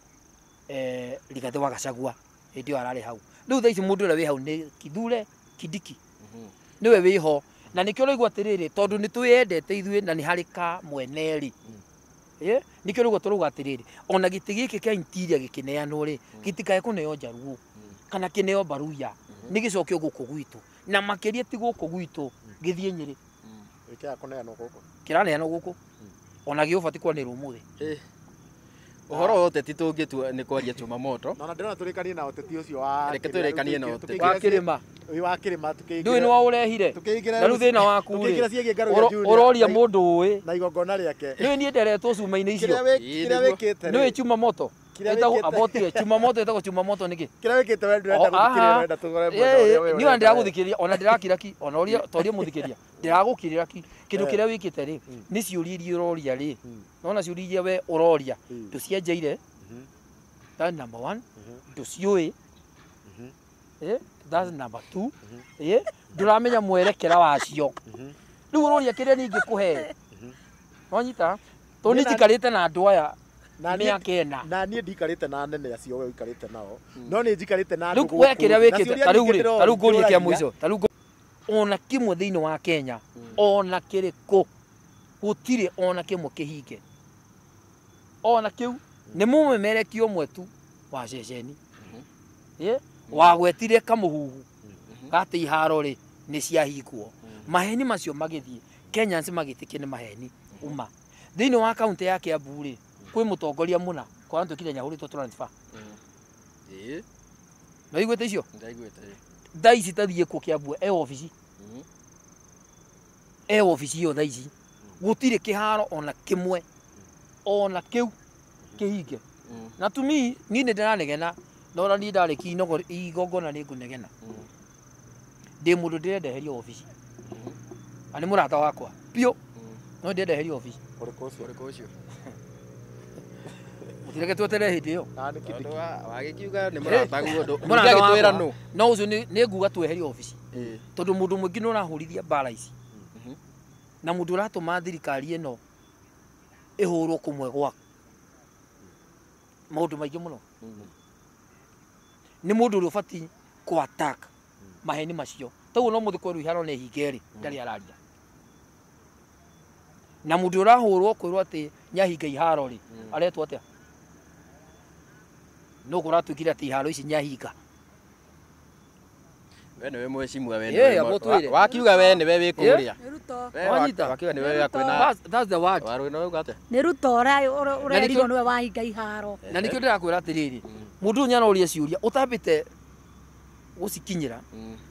Rigathĩ wa Gachagua hĩndĩ ĩyo ararĩ hau. Rĩu thaa ici mũndũ ũrĩa wĩ hau nĩ Kithure Kindiki. Nĩwe wĩho. Na nĩkĩo ũraigua atĩrĩrĩ, tondũ nĩ twĩyendete ithuĩ na nĩ harĩ ka mwene rĩ. Nĩkĩo ũraigua tũrauga atĩrĩrĩ, ona gĩtĩ gĩkĩ kĩa interior gĩkĩneanwo rĩ, gĩtikae kũneo Njaruo kana kĩneo Baruya, nĩ gĩcokio gũkũ gwitũ. Na makĩria ti gũkũ gwitũ, gĩthiĩ Nyĩrĩ. Gĩkĩaga kũneanwo gũkũ. Kĩraneanwo gũkũ. Ona gĩũbatiĩ kwanĩrwo ũmũthĩ. Ũhoro wa ũteti tũngĩtua nĩ kwaria chuma moto. Na ndĩrona tũrĩkanie na ũteti ũcio wa Reke tũrĩkanie na ũteti. Wa kĩrĩma. Wa kĩrĩma tũkĩingĩra. Ndũĩ nĩ waũrehire. Na rĩu thĩna waku rĩ, ũroria mũndũ ũĩ na igongona rĩake. Nĩũĩ niĩ nderetwo cuma-inĩ icio. Kĩrĩa wĩkĩte rĩ. Nĩũĩ chuma moto. Ĩtagwo abotire chuma moto, ĩtagwo chuma moto nĩkĩ? Kĩrĩa wĩkĩte we ndũrenda gũthikĩrĩria, ũrenda tũgore mwena ũrĩa we. Niĩ ona ndĩragũthikĩrĩria, ona ndĩrakira ki, ona ũria toria mũthikĩria. Ndĩragũkirĩra ki. Kĩndũ kĩrĩa wĩkĩte rĩ, nĩ ciũria iria ũroria rĩ. Nona ciũria iria we ũroria, ndũcienjeire. That's number one. Ndũciũĩ. That's number two. Ndũramenya mwerekera wacio. Rĩu ũroria kĩrĩa niĩ ingĩkũhe. Wanyita? Tondũ niĩ njikarĩte na andũ aya mĩaka ĩna. Na niĩ ndikarĩte na anene acio we ũikarĩte nao. No niĩ njikarĩte na andũ gũkũ. Rĩu we kĩrĩa wĩkĩte, ta rĩu rĩ, ta rĩu ngũrie kĩa mũico, ta rĩu ona kĩmwe thĩinĩ wa Kenya, ona kĩrĩkũ, gũtirĩ ona kĩmwe kĩhinge. Ona kĩu nĩ mũmemerekia ũmwe tu wa ceceni. Wagwetire kamũhuhu gatĩ iharo rĩ nĩ ciahingwo. Maheni macio magĩthiĩ, Kenyans magĩtĩkia nĩ maheni uma. Thĩinĩ wa kaunti ya Kiambu rĩ, kwĩ mũtongoria mũna kwa twĩkire nyahũrĩtwo transfer. No iguĩte icio? Ndaiguĩte. Thaa ici tathiĩ kuo Kiambu e obici. E obici ĩyo thaa ici. Gũtirĩ kĩharo ona kĩmwe ona kĩu kĩhinge. Na to me niĩ nĩ ndĩranegena, na ona niĩ ndarĩkia igongona nĩ ngũnegena. Ndĩ mũndũ ndĩrenda eherio obici. Na nĩ mũrata wakwa biũ. No ndĩrenda eherio obici. Ũrĩkũ ũcio? Ũrĩkũ ũcio? Mũtireke tweterere hĩndĩ ĩyo. Na nĩ Kindiki. Wagĩkiuga nĩ mũrataguo Mũrata ndũngĩagĩtwĩra wakwa. nũ. No ũcio nĩ nguga tweherio obici. Tondũ mũndũ mũingĩ nĩ ũrahũrithia mbara ici. Na mũndũ ũratũma thirikari ĩno ĩhũrwo kũmwe gwa maũndũ maingĩ mũno. Nĩ mũndũ ũrĩa ũbatiĩ kũ attack maheni macio. Toguo no mũthĩ kwerwo iharo nĩ hinge rĩ, ndarĩ araria. Na mũndũ ũrahũrwo kwĩrwo atĩ nĩahinga iharo rĩ, aretwo atĩa? No kũratuĩkire atĩ iharo ici nĩahinga. We nĩwe mheshimiwa, we nĩwe. Ĩ, Wakiuga we nĩwe wĩ kũrĩa. Nĩ Ruto. Wanyita? Wakiuga nĩwe wĩ hakuhĩ na That's the word. Warũĩ no uga atĩa? Nĩ Ruto ũrĩa ũrerirwo nĩwe wahinga iharo. Na nĩkĩo ndĩrakwĩra atĩrĩrĩ, mũndũ ũyũ nĩaroria ciũria ũtambĩte gũcikinyĩra,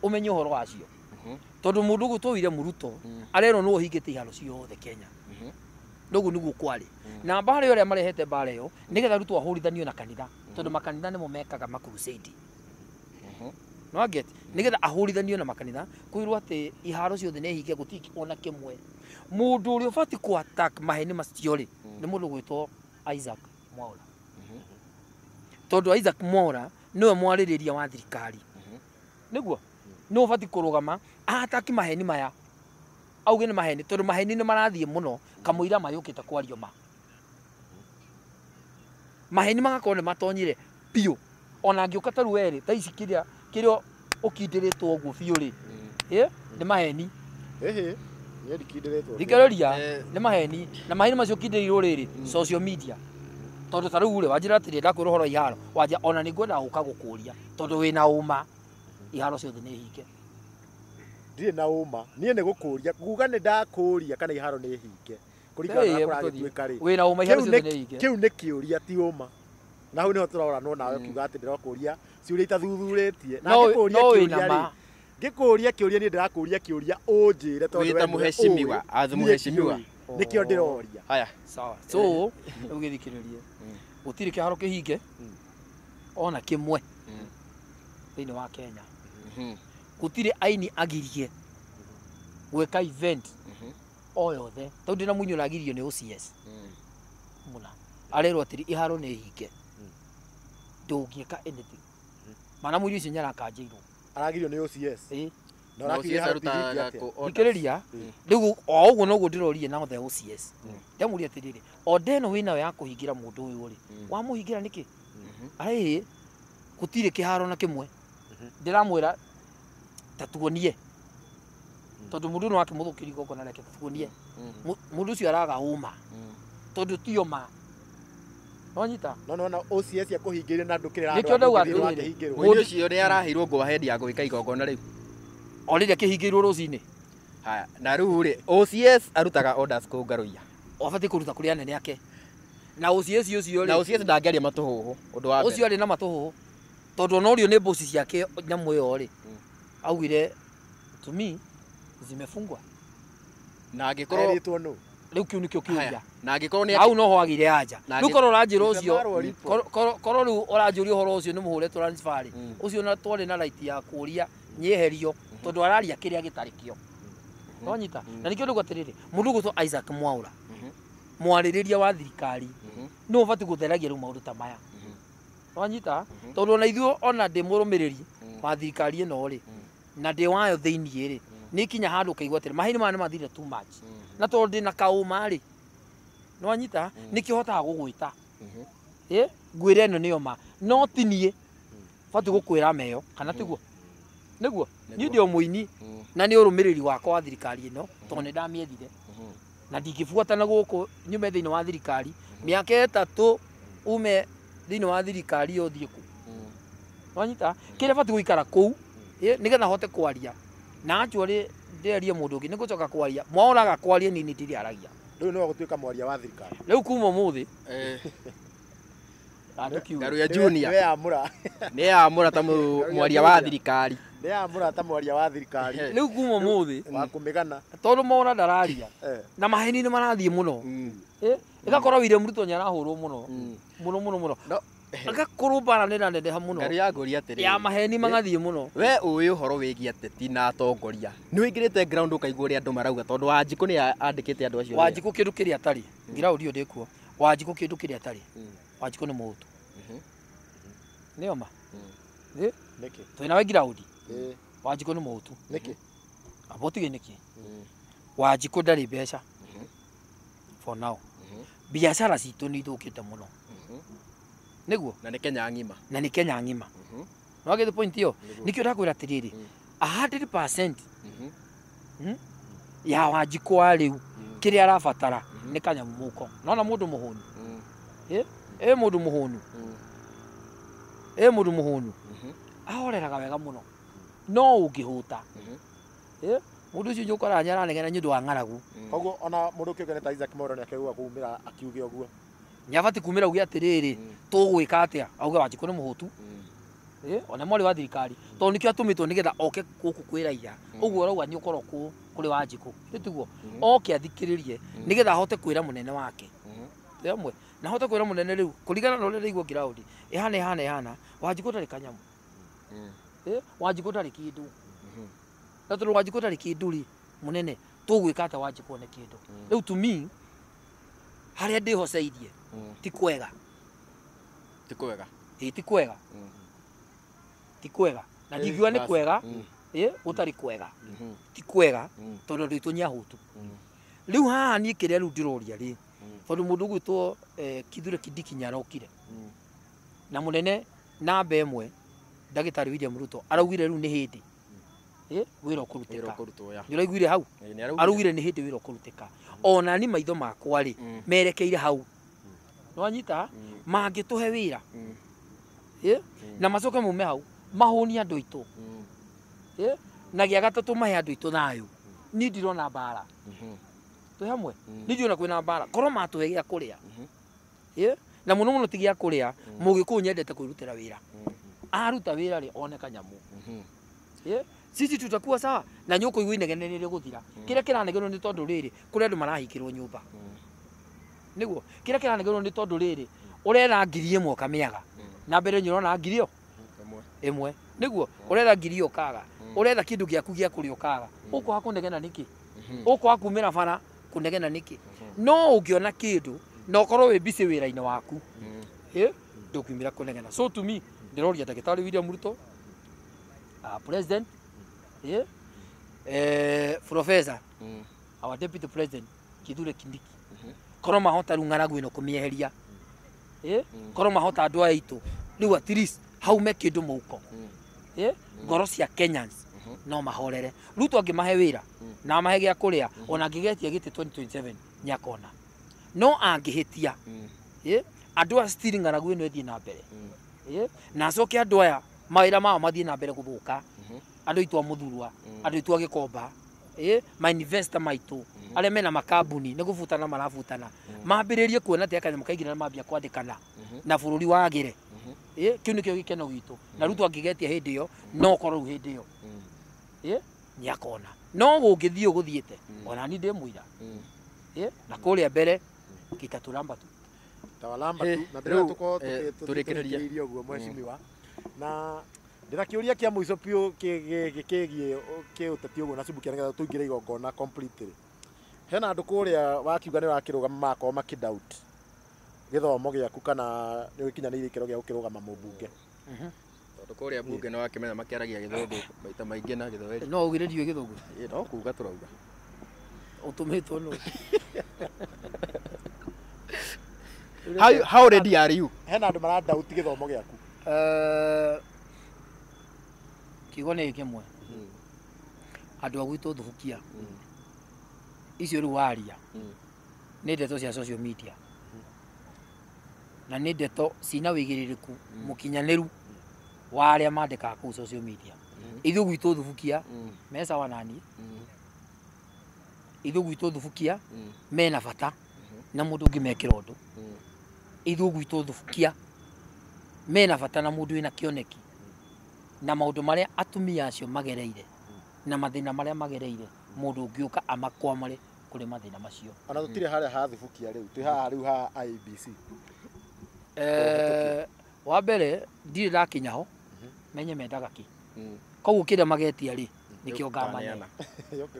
ũmenye ũhoro wacio. Tondu mundu gwitwo William Ruto arerwo no hingite iharo ciothe Kenya. Noguo niguo kwari. Na mbara ĩyo marehete mbara ĩyo nigetha Ruto ahũrithanio na kanitha tondu makanitha nĩmo mekaga ma crusade. No get nigetha ahũrithanio na makanitha kwirwo atĩ iharo ciothe nĩ hinge gũtirĩ ona kĩmwe. Mũndũ ũrĩa ũbatiĩ kũ attack maheni macio rĩ nĩ mũndũ gwĩtwo Isaac Mwaura. Tondu Isaac Mwaura nĩwe mwarĩrĩria wa thirikari. Nĩguo nĩ ũbatiĩ kũrũgama attack maheni maya auge nĩ maheni tondu maheni nĩ marathiĩ mũno kamũira mayũkĩte kwario ma. Maheni magakorwo nĩ matonyire biũ ona angĩũka ta rĩu ta ici kĩrĩa kĩrĩa ũkindĩrĩtwo ũguo biũ rĩ nĩ maheni. Ĩhĩ niĩ ndikindĩrĩtwo. Thikĩrĩria nĩ maheni na maheni macio ũkindĩrĩirwo rĩrĩ social media tondu ta rĩu rĩ wanjĩra atĩrĩ ndakwĩra ũhoro wa iharo wanja ona nĩ ngwenda gũka gũkũria tondu wĩna ũma iharo ciothe nĩ hinge. Ndirĩ na ũma niĩ nĩ gũkũria kuga nĩ ndakũria kana iharo nĩ hinge kũringana na kũragĩtuĩka rĩ wĩna ũma iharo ciothe nĩ hinge. Kĩu nĩ kĩũria ti ũma. Na hau nĩho tũroranwo nawe ũkiuga atĩ ndĩrakũria ciũria itathuthurĩtie na ngĩkũria kĩũria rĩ ngĩkũria kĩũria niĩ ndĩrakũria kĩũria ũnjĩre tondũ wĩ ta mũheshimiwa as mũheshimiwa nĩkĩo ndĩroria. Haya sawa so rĩu gĩthikĩrĩrie gũtirĩ kĩharo kĩhinge ona kĩmwe thĩinĩ wa Kenya. Gũtirĩ aini agirie gwĩka event o yothe tondũ ndĩna mũini ũragirio nĩ OCS mũna arerwo atĩrĩ iharo nĩ hinge ndũngĩka anything mana mũini ũcio nĩarakanjĩirwo aragirio nĩ OCS. Na OCS thikĩrĩria rĩu o ũguo noguo ndĩrorie na the OCS ndamũria atĩrĩrĩ order ĩno wĩnayo ya kũhingĩra mũndũ ũyũ rĩ wamũhingĩra nĩkĩ arĩ gũtirĩ kĩharo na kĩmwe ndĩramwĩra ta tuonie tondu mundu no akimuthukiria igongona rĩake tuonie mundu ucio araga uma tondu tio ma no nyita no no OCS ya kuhingĩria na ndukirira nikio ndauga atiriri mundu ucio ni araheirwo go ahead ya gwika igongona riu o rĩrĩa kĩhingĩirwo rũcinĩ. Haya na rĩu rĩ OCS arutaga orders kũ Ngaruiya abatiĩ kũruta kũrĩ anene ake na OCS ũcio rĩ na OCS ndangĩaria matũhũhũ ũndũ wa mbere ũcio arĩ na matũhũhũ tondũ ona ũrio nĩ mboci ciake nyamũ ĩyo rĩ augire to me zimefungwa na angĩkorwo no rĩu kĩu nĩkĩo kĩũria na angĩkorwo nĩ hau no ho agire anja rĩu korwo ũranjĩra ũcio korwo rĩu ũranjũria ũhoro ũcio nĩ mũhũre transfer rĩ ũcio na twarĩ na right ya kũria nyeherio tondũ araria kĩrĩa gĩtarĩ kĩo no nyita na nĩkĩo ndauga atĩrĩrĩ mũndũ ũgwĩtwo Isaac Mwaura mwarĩrĩria wa thirikari nĩ ũbatiĩ gũtheragia rĩu maũndũ ta maya no nyita tondũ ona ithuĩ ona ndĩ mũrũmĩrĩri wa thirikari ĩno rĩ na ndĩ wayo thĩiniĩ rĩ nĩ kinya handũ ũkaigua atĩrĩ maheni maya nĩ mathire too much na tondũ ndĩ na kaũma rĩ no anyita nĩkĩo hotaga gũgwĩta ngwĩre ĩno nĩyo ma no ti niĩ batiĩ gũkwĩra meyo kana tiguo nĩguo niĩ ndĩ o mũini na nĩ ũrũmĩrĩri wakwa wa thirikari ĩno tondũ nĩ ndamĩethire na ndingĩbuatana gũkũ nyume thĩinĩ wa thirikari mĩaka 3 ume thĩinĩ wa thirikari ĩyo thiĩ kũ wanyita kĩrĩa batiĩ gũikara kũu nĩgetha hote kwaria na actually ndĩarie mũndũ ũngĩ nĩngũcoka kwaria mwaoraga kwaria nini ndirĩ aragia rĩu no gũtuĩka mwaria wa thirikari rĩu kuma ũmũthĩ Ngaruiya Junior nĩ yamũra ta mwaria wa thirikari nĩ yamũra ta mwaria wa thirikari rĩu kuma ũmũthĩ wa kũmĩgana tondũ mwaura ndararia na maheni nĩ marathiĩ mũno ĩgakorwo William Ruto nĩ arahũrwo mũno mũno mũno mũno agakorwo mbara nĩ ĩraneneha mũno Ngaruiya ngũria atĩrĩrĩ ya maheni magathiĩ mũno we ũĩ ũhoro wĩgiĩ ateti na atongoria nĩ ũingĩrĩte ground ũkaigua ũrĩa andũ marauga tondũ Wanjikũ nĩ andĩkĩte andũ acio Wanjikũ kĩndũ kĩrĩa atarĩ ground ĩyo ndĩkuo Wanjikũ kĩndũ kĩrĩa atarĩ Wanjikũ nĩ mũhutu nĩyo ma nĩkĩ twĩna we ground Wanjikũ nĩ mũhutu nĩkĩ amba ũtige nĩkĩ Wanjikũ ndarĩ mbeca for now biacara citũ nĩ ithũkĩte mũno nĩguo na nĩ Kenya ng'ima na nĩ Kenya ng'ima no get the point ĩyo nĩkĩo ndakwĩra atĩrĩrĩ 100% ya Wanjikũ wa rĩu kĩrĩa arabatara nĩ kanyamũ mũhuko nona mũndũ mũhũnu ĩ mũndũ mũhũnu ĩ mũndũ mũhũnu ahoreraga wega mũno no ũngĩhũta mũndũ ũcio njũkoraga nĩaranegena nĩ ũndũ wa ng'aragu koguo ona mũndũ ũkĩũngane ta Isaac Mwaura nĩakĩragwo kumĩra akiuge ũguo nĩabatiĩ kumĩra auge atĩrĩrĩ tũgwĩka atĩa auge Wanjikũ nĩ mũhũtu Ona mwarĩ wa thirikari tondũ nĩkĩo atũmĩtwo nĩgetha oke gũkũ kwĩ raia ũguo ũrauga nĩ ũkorwo kũrĩ Wanjikũ nĩ tiguo oke athikĩrĩrie nĩgetha ahote kwĩra mũnene wake twĩ hamwe na ahote kwĩra mũnene rĩu kũringana na ũrĩa ndĩraigua ground ĩhana ĩhana ĩhana Wanjikũ ndarĩ kanyamũ. Wanjikũ ndarĩ kĩndũ na tondũ Wanjikũ ndarĩ kĩndũ rĩ mũnene tũgwĩka atĩa Wanjikũ one kĩndũ rĩu to me harĩa ndĩhoceirie ti kwega. Ti kwega. Ĩ ti kwega, ti kwega na ndingiuga nĩ kwega gũtarĩ kwega ti kwega tondũ andũ aitũ nĩ ahũtu. Rĩu haha niĩ kĩrĩa rĩu ndĩroria rĩ tondũ mũndũ ũgwĩtwo Kithure Kindiki nĩarokire na mũnene namba ĩmwe ndagĩtarĩ William Ruto araugire rĩu nĩ hĩndĩ wĩra Wĩra ũkũrutĩka. Ũkũrutwo ya. Nĩ ũraiguire hau? Ĩ, nĩ araugire. Araugire nĩ hĩndĩ wĩra ũkũrutĩka ona ni maitho makwa rĩ merekeire hau nĩwanyita mangĩtũhe wĩra na macoke mume hau mahũnie andũ aitũ na gĩa gatatũ mahe andũ aitũ thayũ niĩ ndirona mbara twĩ hamwe niĩ ndirona kwĩna mbara korwo matũhe gĩa kũrĩa na mũno mũno ti gĩa kũrĩa mũgĩkũyũ nyendete kwĩrutĩra wĩra aruta wĩra rĩ one kanyamũ sisi tutakuwa sawa na nĩ ũkũigua inegene rĩrĩ gũthira kĩrĩa kĩranegenwo nĩ tondũ rĩrĩ kũrĩ andũ marahingĩrwo nyũmba nĩguo kĩrĩa kĩranegenwo nĩ tondũ rĩrĩ ũretha 1000 ũkamĩaga na mbere nĩ ũrona ngiri ĩyo Ĩmwe. Ĩmwe nĩguo ũretha ngiri ĩyo ũkaga ũretha kĩndũ gĩaku gĩa kũrĩa ũkaga ũkwaga kũnegena nĩkĩ ũkwaga kumĩra bara kũnegena nĩkĩ no ũngĩona kĩndũ na ũkorwo wĩ busy wĩra-inĩ waku ndũkumĩra kũnegena. So to me ndĩroria ndagĩtarĩ William Ruto, president, professor, our deputy president Kithure Kindiki korwo mahota rĩu ng'aragu ĩno kũmĩeheria korwo mahota andũ aya aitũ rĩu at least haume kĩndũ mũhuko ngoro cia Kenyans no mahorere. Ruto angĩmahe wĩra na amahe gĩa kũrĩa ona angĩgetia gĩtĩ 2027 nĩakona no angĩhĩtia andũ aya still ng'aragu ĩno ĩthiĩ na mbere na acoke andũ aya mawĩra mao mathiĩ na mbere gũthũka andũ aitũ a Mũthurwa andũ aitũ a Gĩkomba ma-investor maitũ arĩa mena makambuni nĩ gũbutana marabutana mambĩrĩrie kuona atĩ kanyamũ kaingĩra na mambia kwandĩkana na bũrũri wagĩre kĩu nĩkĩo gĩkeno gitũ na Ruto angĩgetia hĩndĩ ĩyo no korwo rĩu hĩndĩ ĩyo nĩakona no gũngĩthiĩ ũgũthiĩte ona ni ndĩ mũira na kũrĩa mbere gĩtatũramba tu. Tawalamba tu na Rĩu, ndĩrenda tũkorwo tũrĩkĩrĩrie. tũrĩkĩrĩrie ũguo mheshimiwa na ndĩna kĩũria kĩa mũico biũ kĩgiĩ kĩũteti ũguo na Subukia nĩgetha tũingĩre igongona completely. Hena andũ kũrĩa wakiuga nĩ ũrakĩrũgama magakorwo makĩ doubt gĩthomo gĩaku kana nĩ ũgĩkinyanĩirie ikĩro gĩa gũkĩrũgama mũmbunge. Tondũ kũrĩa mbunge nĩ wakĩmenya makĩaragia gĩthũngũ maita maingĩ na gĩthweri. No ugire ndiũĩ gĩthũngũ. Ĩ, no kuga tũrauga. Ũtũmĩtwo nũ? How ready are you? Hena andũ mara doubt gĩthomo gĩaku. Kiugo nĩ kĩmwe andũ a gwitũ thubukia icio rĩu waria nĩ ndeto cia social media na nĩ ndeto cina wĩigĩrĩrĩku mũkinyanĩru wa arĩa mandĩkaga kũu social media. Ithuĩ gwitũ thubukia me sawa naniĩ ithuĩ gwitũ thubukia mena bata na mũndũ ũngĩmekĩra ũndũ ithuĩ gwitũ thubukia mena bata na mũndũ wĩna kĩoneki na maũndũ marĩa atumia acio magereire na mathĩna marĩa magereire mũndũ ũngĩũka amakwamũre kũrĩ mathĩna macio. Ona tũtirĩ harĩa ha Thubukia rĩu twĩ haha rĩu ha IEBC. Wa mbere ndirĩ ndakinya ho menye mendaga kĩ koguo kĩrĩa magetia rĩ nĩkĩo ngamane.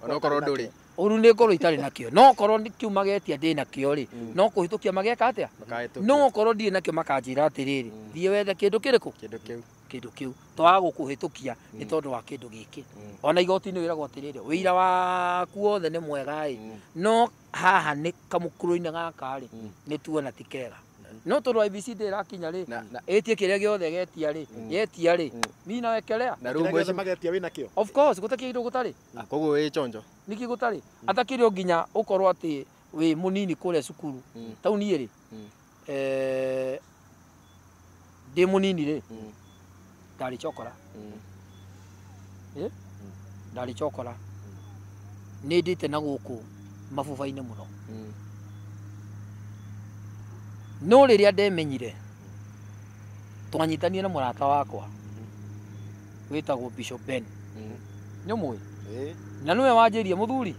Onokorwo ndũrĩ. Ũru nĩ ngorwo itarĩ nakĩo no korwo kĩu magetia ndĩ nakĩo rĩ no kũhĩtũkia mageka atĩa Makahĩtũkia. no korwo ndirĩ nakĩo makanjĩra atĩrĩrĩ thiĩ wethe kĩndũ kĩrĩkũ kĩndũ kĩu. Kĩndũ kĩu twaga gũkũhĩtũkia nĩ tondũ wa kĩndũ gĩkĩ ona igoti-inĩ wĩragwo atĩrĩrĩ wĩira waku wothe nĩ mwega ĩ no haha nĩ kamũkũrũ-inĩ gaka rĩ nĩ tuona ti kega no tondũ IEBC ndĩrakinya rĩ ĩtie kĩrĩa gĩothe getia rĩ yetia rĩ mina wekelea. Na rĩu Kĩrĩa gĩothe mweci magetia wĩna kĩo. Of course gũtakĩrĩ kĩndũ gũtarĩ. Koguo wĩ chonjo. Nĩkĩ gũtarĩ atakĩrĩ o nginya ũkorwo atĩ wĩ mũnini kũrĩa cukuru tau niĩ rĩ ndĩ mũnini rĩ ndarĩ chokora ndarĩ chokora nĩ ndĩte na gũkũ mabuba-inĩ mũno no rĩrĩa ndemenyire twanyitanire na mũrata wakwa Wĩtagwo Bishop Ben. Nĩ ũmũĩ? Na nĩwe wanjĩria mũthuri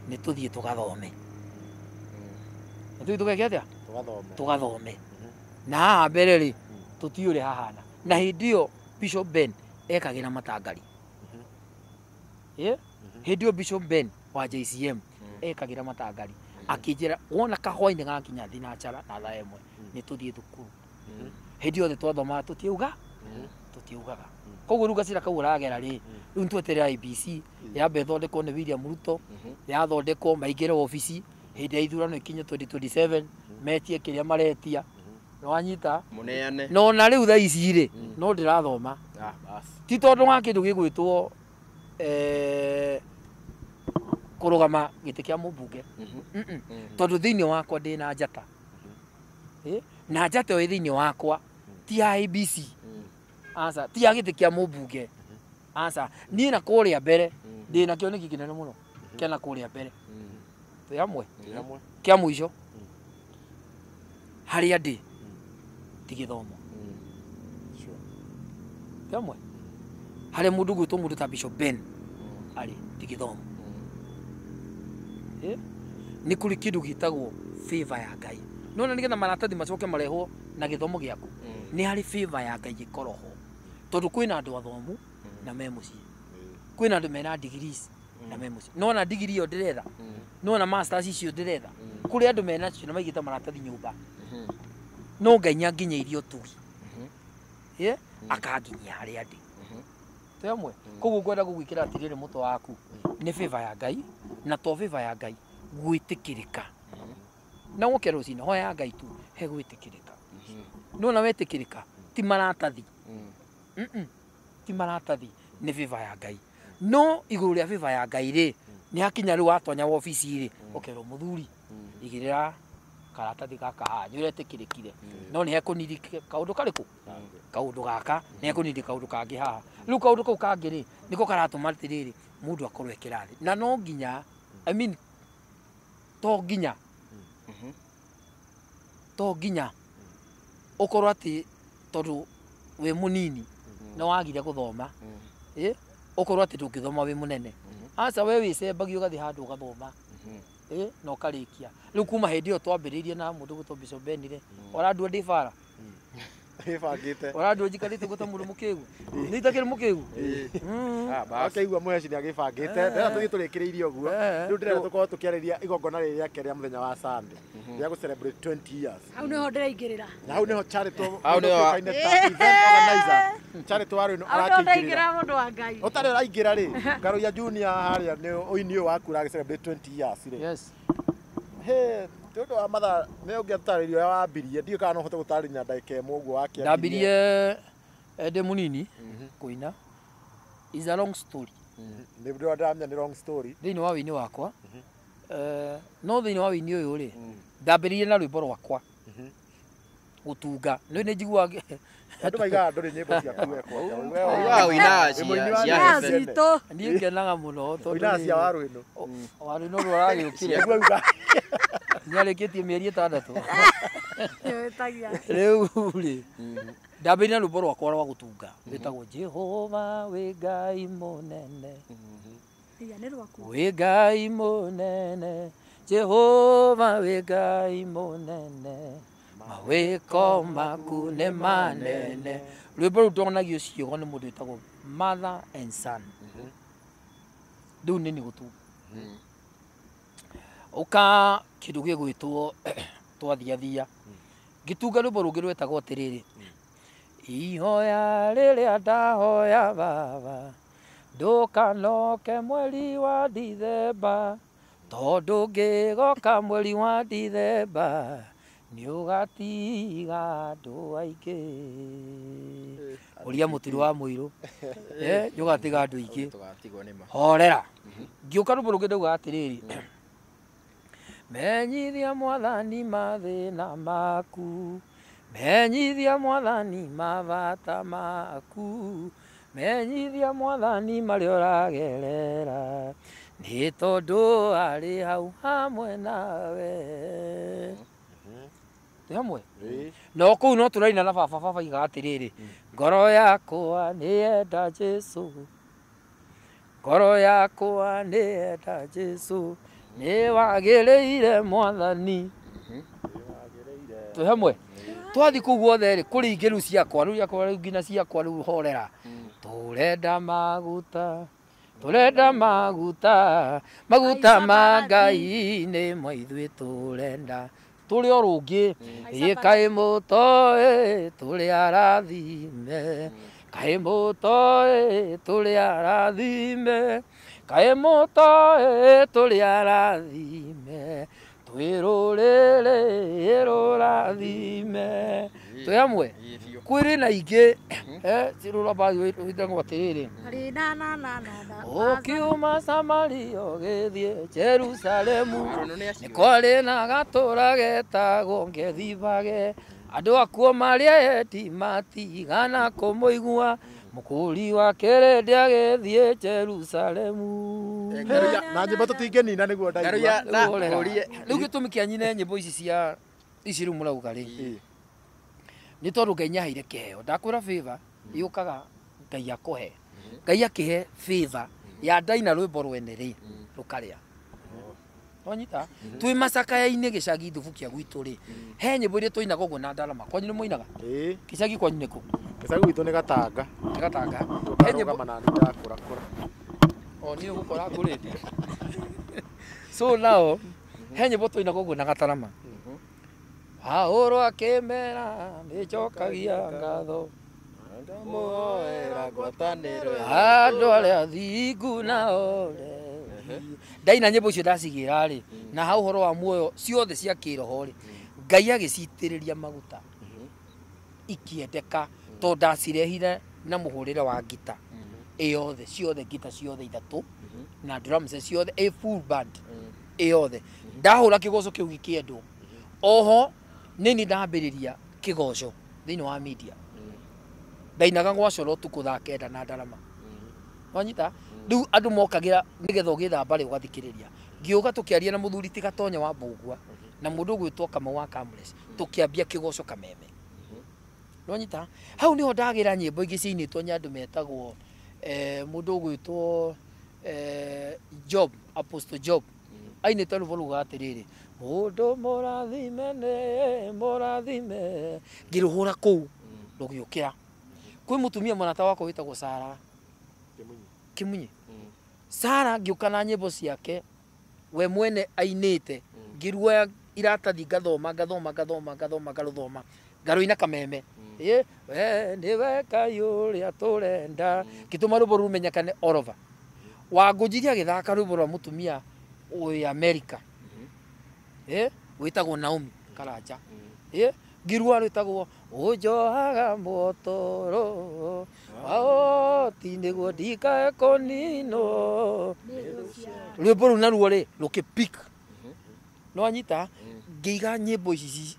nĩ tũthiĩ tũgathome. Nĩ tũthiĩ tũgeke atĩa? Tũgathome. Na haha mbere rĩ tũtiũĩ ũrĩa hahana. Na hĩndĩ ĩyo Bishop Ben ekagĩra matangari. Hĩndĩ ĩyo Bishop Ben wa JCM ekagĩra matangari. Akĩnjĩra wona kahwainĩ gakinya thinacara na thaa 1 nĩ tũthiĩ thukuru. Hĩndĩ yothe twathomaga tũtiugaga. Koguo rĩu gacĩra kau ũragera rĩ rĩu nĩtweterera IEBC yambe ĩthondekwo nĩ William Ruto, yathondekwo maingĩre obici hĩndĩ ya ithurano ikinye 2027 metie kĩrĩa maretia. Nĩwanyita? Mũneane. No na rĩu thaa ici rĩ no ndĩrathoma. Ti tondũ wa kĩndũ gĩgwĩtwo kũrũgama gĩtĩ kĩa mũmbunge. Tondũ thĩinĩ wakwa ndĩna njata. Na njata ĩyo ĩ thĩinĩ wakwa ti ya IEBC. Aca, ti ya gĩtĩ kĩa mũmbunge. Aca, niĩ na kũrĩa mbere ndĩna kĩoneki kĩnene mũno kĩa na kũrĩa mbere. Twĩ hamwe? Kĩa mũico harĩa ndĩ ti gĩthomo. Twĩ hamwe? Harĩa mũndũ gwĩtwo mũndũ ta Bishop Ben arĩ ti gĩthomo. Nĩ kũrĩ kĩndũ gĩtagwo favor ya Ngai. Nĩwona nĩgetha maratathi macoke marehwo na gĩthomo gĩaku nĩ harĩ favor ya Ngai ĩkorwo ho. Tondũ kwĩna andũ athomu na me mũciĩ. Kwĩna andũ mena degrees na me mũciĩ. Nĩwona degree ĩyo ndĩretha? Nĩwona masters icio ndĩretha? Kũrĩ andũ menacio na maigĩte maratathi nyũmba. No Ngai nĩanginyĩirie ũtugi. Akanginyia harĩa ndĩ. Twĩ hamwe? Koguo ngwenda gũgwĩkĩra atĩrĩrĩ mũtwe waku nĩ favor ya Ngai na to favor ya Ngai gwĩtĩkĩrĩka. Na woke rũcinĩ hoya Ngai tu he gwĩtĩkĩrĩka. Nĩwona wetĩkĩrĩka ti maratathi. Ti maratathi nĩ favor ya Ngai. No igũrũ rĩa favor ya Ngai rĩ nĩ hakinya rĩu watonya wobici rĩ ũkerwo mũthuri igĩrĩra karatathi gaka haha nĩ ũretĩkĩrĩkire no nĩ hekũniri kaũndũ karĩkũ kaũndũ gaka nĩ hekũniri kaũndũ kangĩ haha rĩu kaũndũ kau kangĩ rĩ nĩko karatũma atĩrĩrĩ mũndũ akorwo e kĩrathi na no nginya I mean to nginya to nginya ũkorwo atĩ tondũ wĩ mũnini nĩ wagire gũthoma ũkorwo atĩ ndũngĩthoma wĩ mũnene. Aca we wĩcembagia ũgathiĩ handũ ũgathoma na ũkarĩkia. Rĩu kuma hĩndĩ ĩyo twambĩrĩirie na mũndũ gwĩtwo Bishop Ben rĩ ũrandua ndĩ bara Ĩbangĩte. Ũrandua njikarĩte gwĩta mũndũ mũkĩgu. Nĩ itakĩrĩ mũkĩgu. Akĩigua mũheci nĩ agĩbangĩte. Ndĩrenda tũthiĩ tũrĩkĩrĩirie ũguo. Rĩu ndĩrenda tũkorwo tũkĩarĩria igongona rĩrĩ rĩake rĩa mũthenya wa Sunday. Rĩa gũ celebrate 20 years. Hau nĩho ndĩraingĩrĩra. Na hau nĩho Charity Hau nĩho ũkaine ta event organizer. Charity wa Rwĩnu Hau nĩho arakĩingĩrĩra. ndaingĩra mũndũ wa Ngai. Ũtarĩ ũraingĩra rĩ, Ngaruiya Junior harĩa nĩ ũini ũyũ waku ũragĩ celebrate 20 years rĩ. Yes. He, nĩ ũndũ wa mathaa nĩ ũngĩtarĩria ũrĩa wambirie, ndiũĩ kana no ũhote gũtarĩria na ndagĩka ĩmwe ũguo wakĩambirie. Ndambirie ndĩ mũnini kũina. Is a long story. Nĩ ndĩramenya nĩ long story. Thĩinĩ wa wĩini wakwa. No thĩinĩ wa wĩini ũyũ rĩ, ndambĩrĩirie na rwĩmbo rwakwa. Gũtunga. Nĩ nĩ njiguaga Andũ maigaga ndũrĩ nyĩmbo ciaku we kwanja. Ũiguaga ũinaga cia Cia heaven. citũ. Niĩ ngenaga mũno tondũ Ũinaga cia Warũĩnũ. Warũĩnũ rũrĩa ũragĩũkire. Nĩguo uga. Nĩarĩkĩtie mĩeri 6. Wĩtagia. Rĩu rĩ, ndambĩrĩirie na rwĩmbo rwakwa rwa gũtunga. Rwĩtagwo Jehova wĩ Ngai mũnene. Iya nĩ rwaku. Wĩ Ngai mũnene, Jehova wĩ Ngai mũnene. Mawĩko maku nĩ manene. Rwĩmbo rũu ndonagio ciugo nĩ mũndũ wĩtagwo Mother and Son. Rĩu nĩ nĩ gũtunga. Ũka kĩndũ gĩgwĩtwo twathiathia. Ngĩtunga rwĩmbo rũngĩ rwetagwo atĩrĩrĩ. Ihoya rĩrĩa ndahoya baba, ndũkanoke mweri wa Dithemba, tondũ ngĩgoka mweri wa Dithemba, nĩũgatiga andũ aingĩ. Ũria mũtiri wa mũirũ. Nĩũgatiga andũ aingĩ. Tũgatigwo nĩ ma. Horera. Ngĩũka rwĩmbo rũngĩ ndauga atĩrĩrĩ. Menyithia mwathani mathĩna maku, menyithia mwathani mabata maku, menyithia mwathani marĩa ũragerera, nĩ tondũ arĩ hau hamwe nawe. Twĩ hamwe no kũu no tũraina na baba baba iga atĩrĩrĩ ngoro yakwa nĩyenda Jesu ngoro yakwa nĩyenda Jesu nĩwagĩrĩire mwathani. Twĩ hamwe twathi kũu guothe rĩ kũrĩ ingĩ rĩu ciakwa rĩu ciakwa rĩu nginya ciakwa rĩu horera tũrenda maguta tũrenda maguta maguta ma Ngai nĩ mo ithuĩ tũrenda tũrĩ o rũngĩ ĩ kaĩ mũtoĩ tũrĩ arathime kaĩ mũtoĩ tũrĩ arathime kaĩ mũtoĩ tũrĩ arathime twĩ rũrĩrĩ rũrathime. Twĩ hamwe kwĩrĩ na ingĩ rũramba wĩtagwo atĩrĩrĩ ũkiuma Samaria ũgĩthiĩ Jerusalemu nĩ kwarĩ na gatũra getagwo Ngethibage andũ akuo marĩa eti matigana kũmũigua mũkũri wa kĩrĩndĩ agĩthiĩ Jerusalemu. Na nyĩmbo tũtingĩnina nĩguo ndaigua. Rĩu gĩtũmi kĩa nyine nyĩmbo ici cia ici rĩu mũrauga rĩ nĩ tondũ Ngai nĩaheire kĩheo ndakwĩra favor yũkaga Ngai akũhe Ngai akĩhe favor ya ndaina rwĩmbo rwene rĩ rũkarĩa wanyita twĩ macakaya-inĩ gĩcagi thubukia gwitũ rĩ he nyĩmbo iria tũinaga ũguo na ndarama kwanyu nĩ mũinaga gĩcagi kwanyu nĩ kũ gĩcagi gwitũ nĩ Gatanga nĩ Gatanga he nyĩmbo na nĩ ndakũrakũra o niĩ ũgũkora ngũrĩte so nao he nyĩmbo tũinaga ũguo na gatarama Paũlũ akĩmera nĩnjokagia ngatho ngamuhoera ngwatanĩro andũ arĩa athingu nao ndaina nyĩmbo icio ndacigĩra rĩ na ha ũhoro wa muoyo ciothe cia kĩroho rĩ Ngai agĩcitĩrĩria maguta ikĩendeka tondũ ndacirehire na mũhũrĩre wa ngita ĩyothe ciothe ngita ciothe ithatũ na drums ciothe a full band ĩyothe ndahũra kĩgoco kĩu gĩkĩendwo oho nini ndambĩrĩria kĩgoco thĩinĩ wa media ndainaga gwacora ũtukũ thaa 9 na ndarama wanyita rĩu andũ mokagĩra nĩgetha ũgĩthamba rĩ ũgathikĩrĩria ngĩũka tũkĩaria na mũthuri ti Gatonya wa Mbũgua na mũndũ ũgwĩtwo Kamau wa Kamles tũkĩambia kĩgoco Kameme nwanyita hau nĩho ndagĩra nyĩmbo ingĩ ciinĩtwo nĩ andũ metagwo mũndũ ũgwĩtwo Job Apostle Job ainĩte rwĩmbo rugaga atĩrĩrĩ mũndũ mũrathime nĩ mũrathime ngĩrũhũra kũu rũgĩũkĩra kwĩ mũtumia mũrata wakwa wĩtagwo Sara Kimunyi Sara ngĩũka na nyĩmbo ciake we mwene ainĩte ngĩruoya iratathi ngathoma ngathoma ngathoma ngathoma ngarũthoma ngarũina Kameme we nĩwe Ngai ũrĩa tũrenda ngĩtũma rwĩmbo rũmenyekane all over Wangũnjirie agĩthaka rwĩmbo rwa mũtumia wĩ America wĩtagwo Naomi Karanja ngirua rwĩtagwo ũnjohaga mũtoro waoti nĩguo ndikae kũninwo rwĩmbo rũu naruo rĩ rũkĩ pick nĩwanyita ngĩiga nyĩmbo ici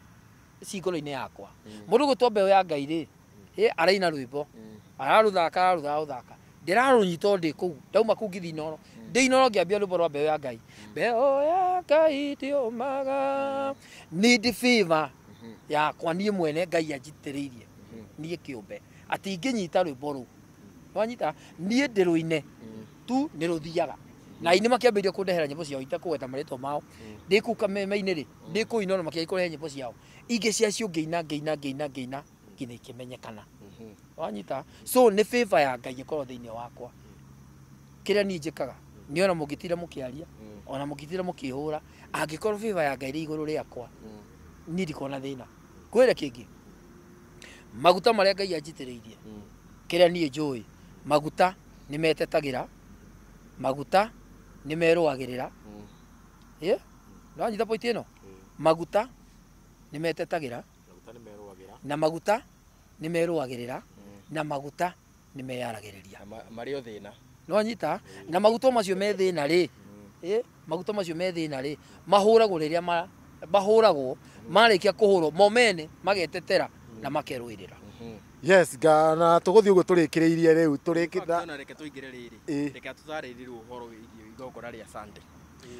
ci ngoro-inĩ yakwa mũndũ ũgwĩtwo Mbeũ ya Ngai rĩ araina rwĩmbo ararũthaka ararũthaka ndĩrarũnyita o ndĩ kũu ndauma kũu ngĩthiĩ Inooro ndĩ Inooro ngĩambia rwĩmbo rwa Mbeũ ya Ngai Mbeũ ya Ngai ndĩũmaga need favor yakwa niĩ mwene Ngai anjitĩrĩirie niĩ kĩũmbe atĩ ingĩnyita rwĩmbo rũu nĩwanyita niĩ ndĩrũine tu nĩ rũthiaga na aini makĩambĩrĩria kũndehera nyĩmbo ciao itakũgweta marĩtwa mao ndĩ kũu Kameme-inĩ rĩ ndĩ kũu Inooro makĩambia kũrehe nyĩmbo ciao ingĩ ciacio ngĩina ngĩina ngĩina ngĩina nginya ikĩmenyekana wanyita so nĩ favor ya Ngai ĩkorwo thĩinĩ wakwa kĩrĩa niĩ njĩkaga nĩ ona mũngĩtira mũkĩaria ona mũngĩtira mũkĩhũra angĩkorwo favor ya Ngai ĩrĩ igũrũ rĩakwa niĩ ndikona thĩna kwĩre kĩngĩ maguta marĩa Ngai anjitĩrĩirie kĩrĩa niĩ njũĩ maguta nĩ metetagĩra maguta nĩ merũagĩrĩra nĩwanyita point ĩno maguta nĩ metetagĩra na maguta nĩ merũagĩrĩra na maguta nĩ meyaragĩrĩria marĩ o thĩna nĩwanyita na maguta macio me thĩna rĩ maguta macio me thĩna rĩ mahũragwo rĩrĩa mahũragwo marĩkia kũhũrwo mo mene magetetera na makerũĩrĩra yes na tũgũthiĩ ũguo tũrĩkĩrĩirie rĩu tũrĩkĩra reke tũingĩre rĩrĩ reke tũtarĩrie rĩu ũhoro wĩgiĩ igongona rĩa Sunday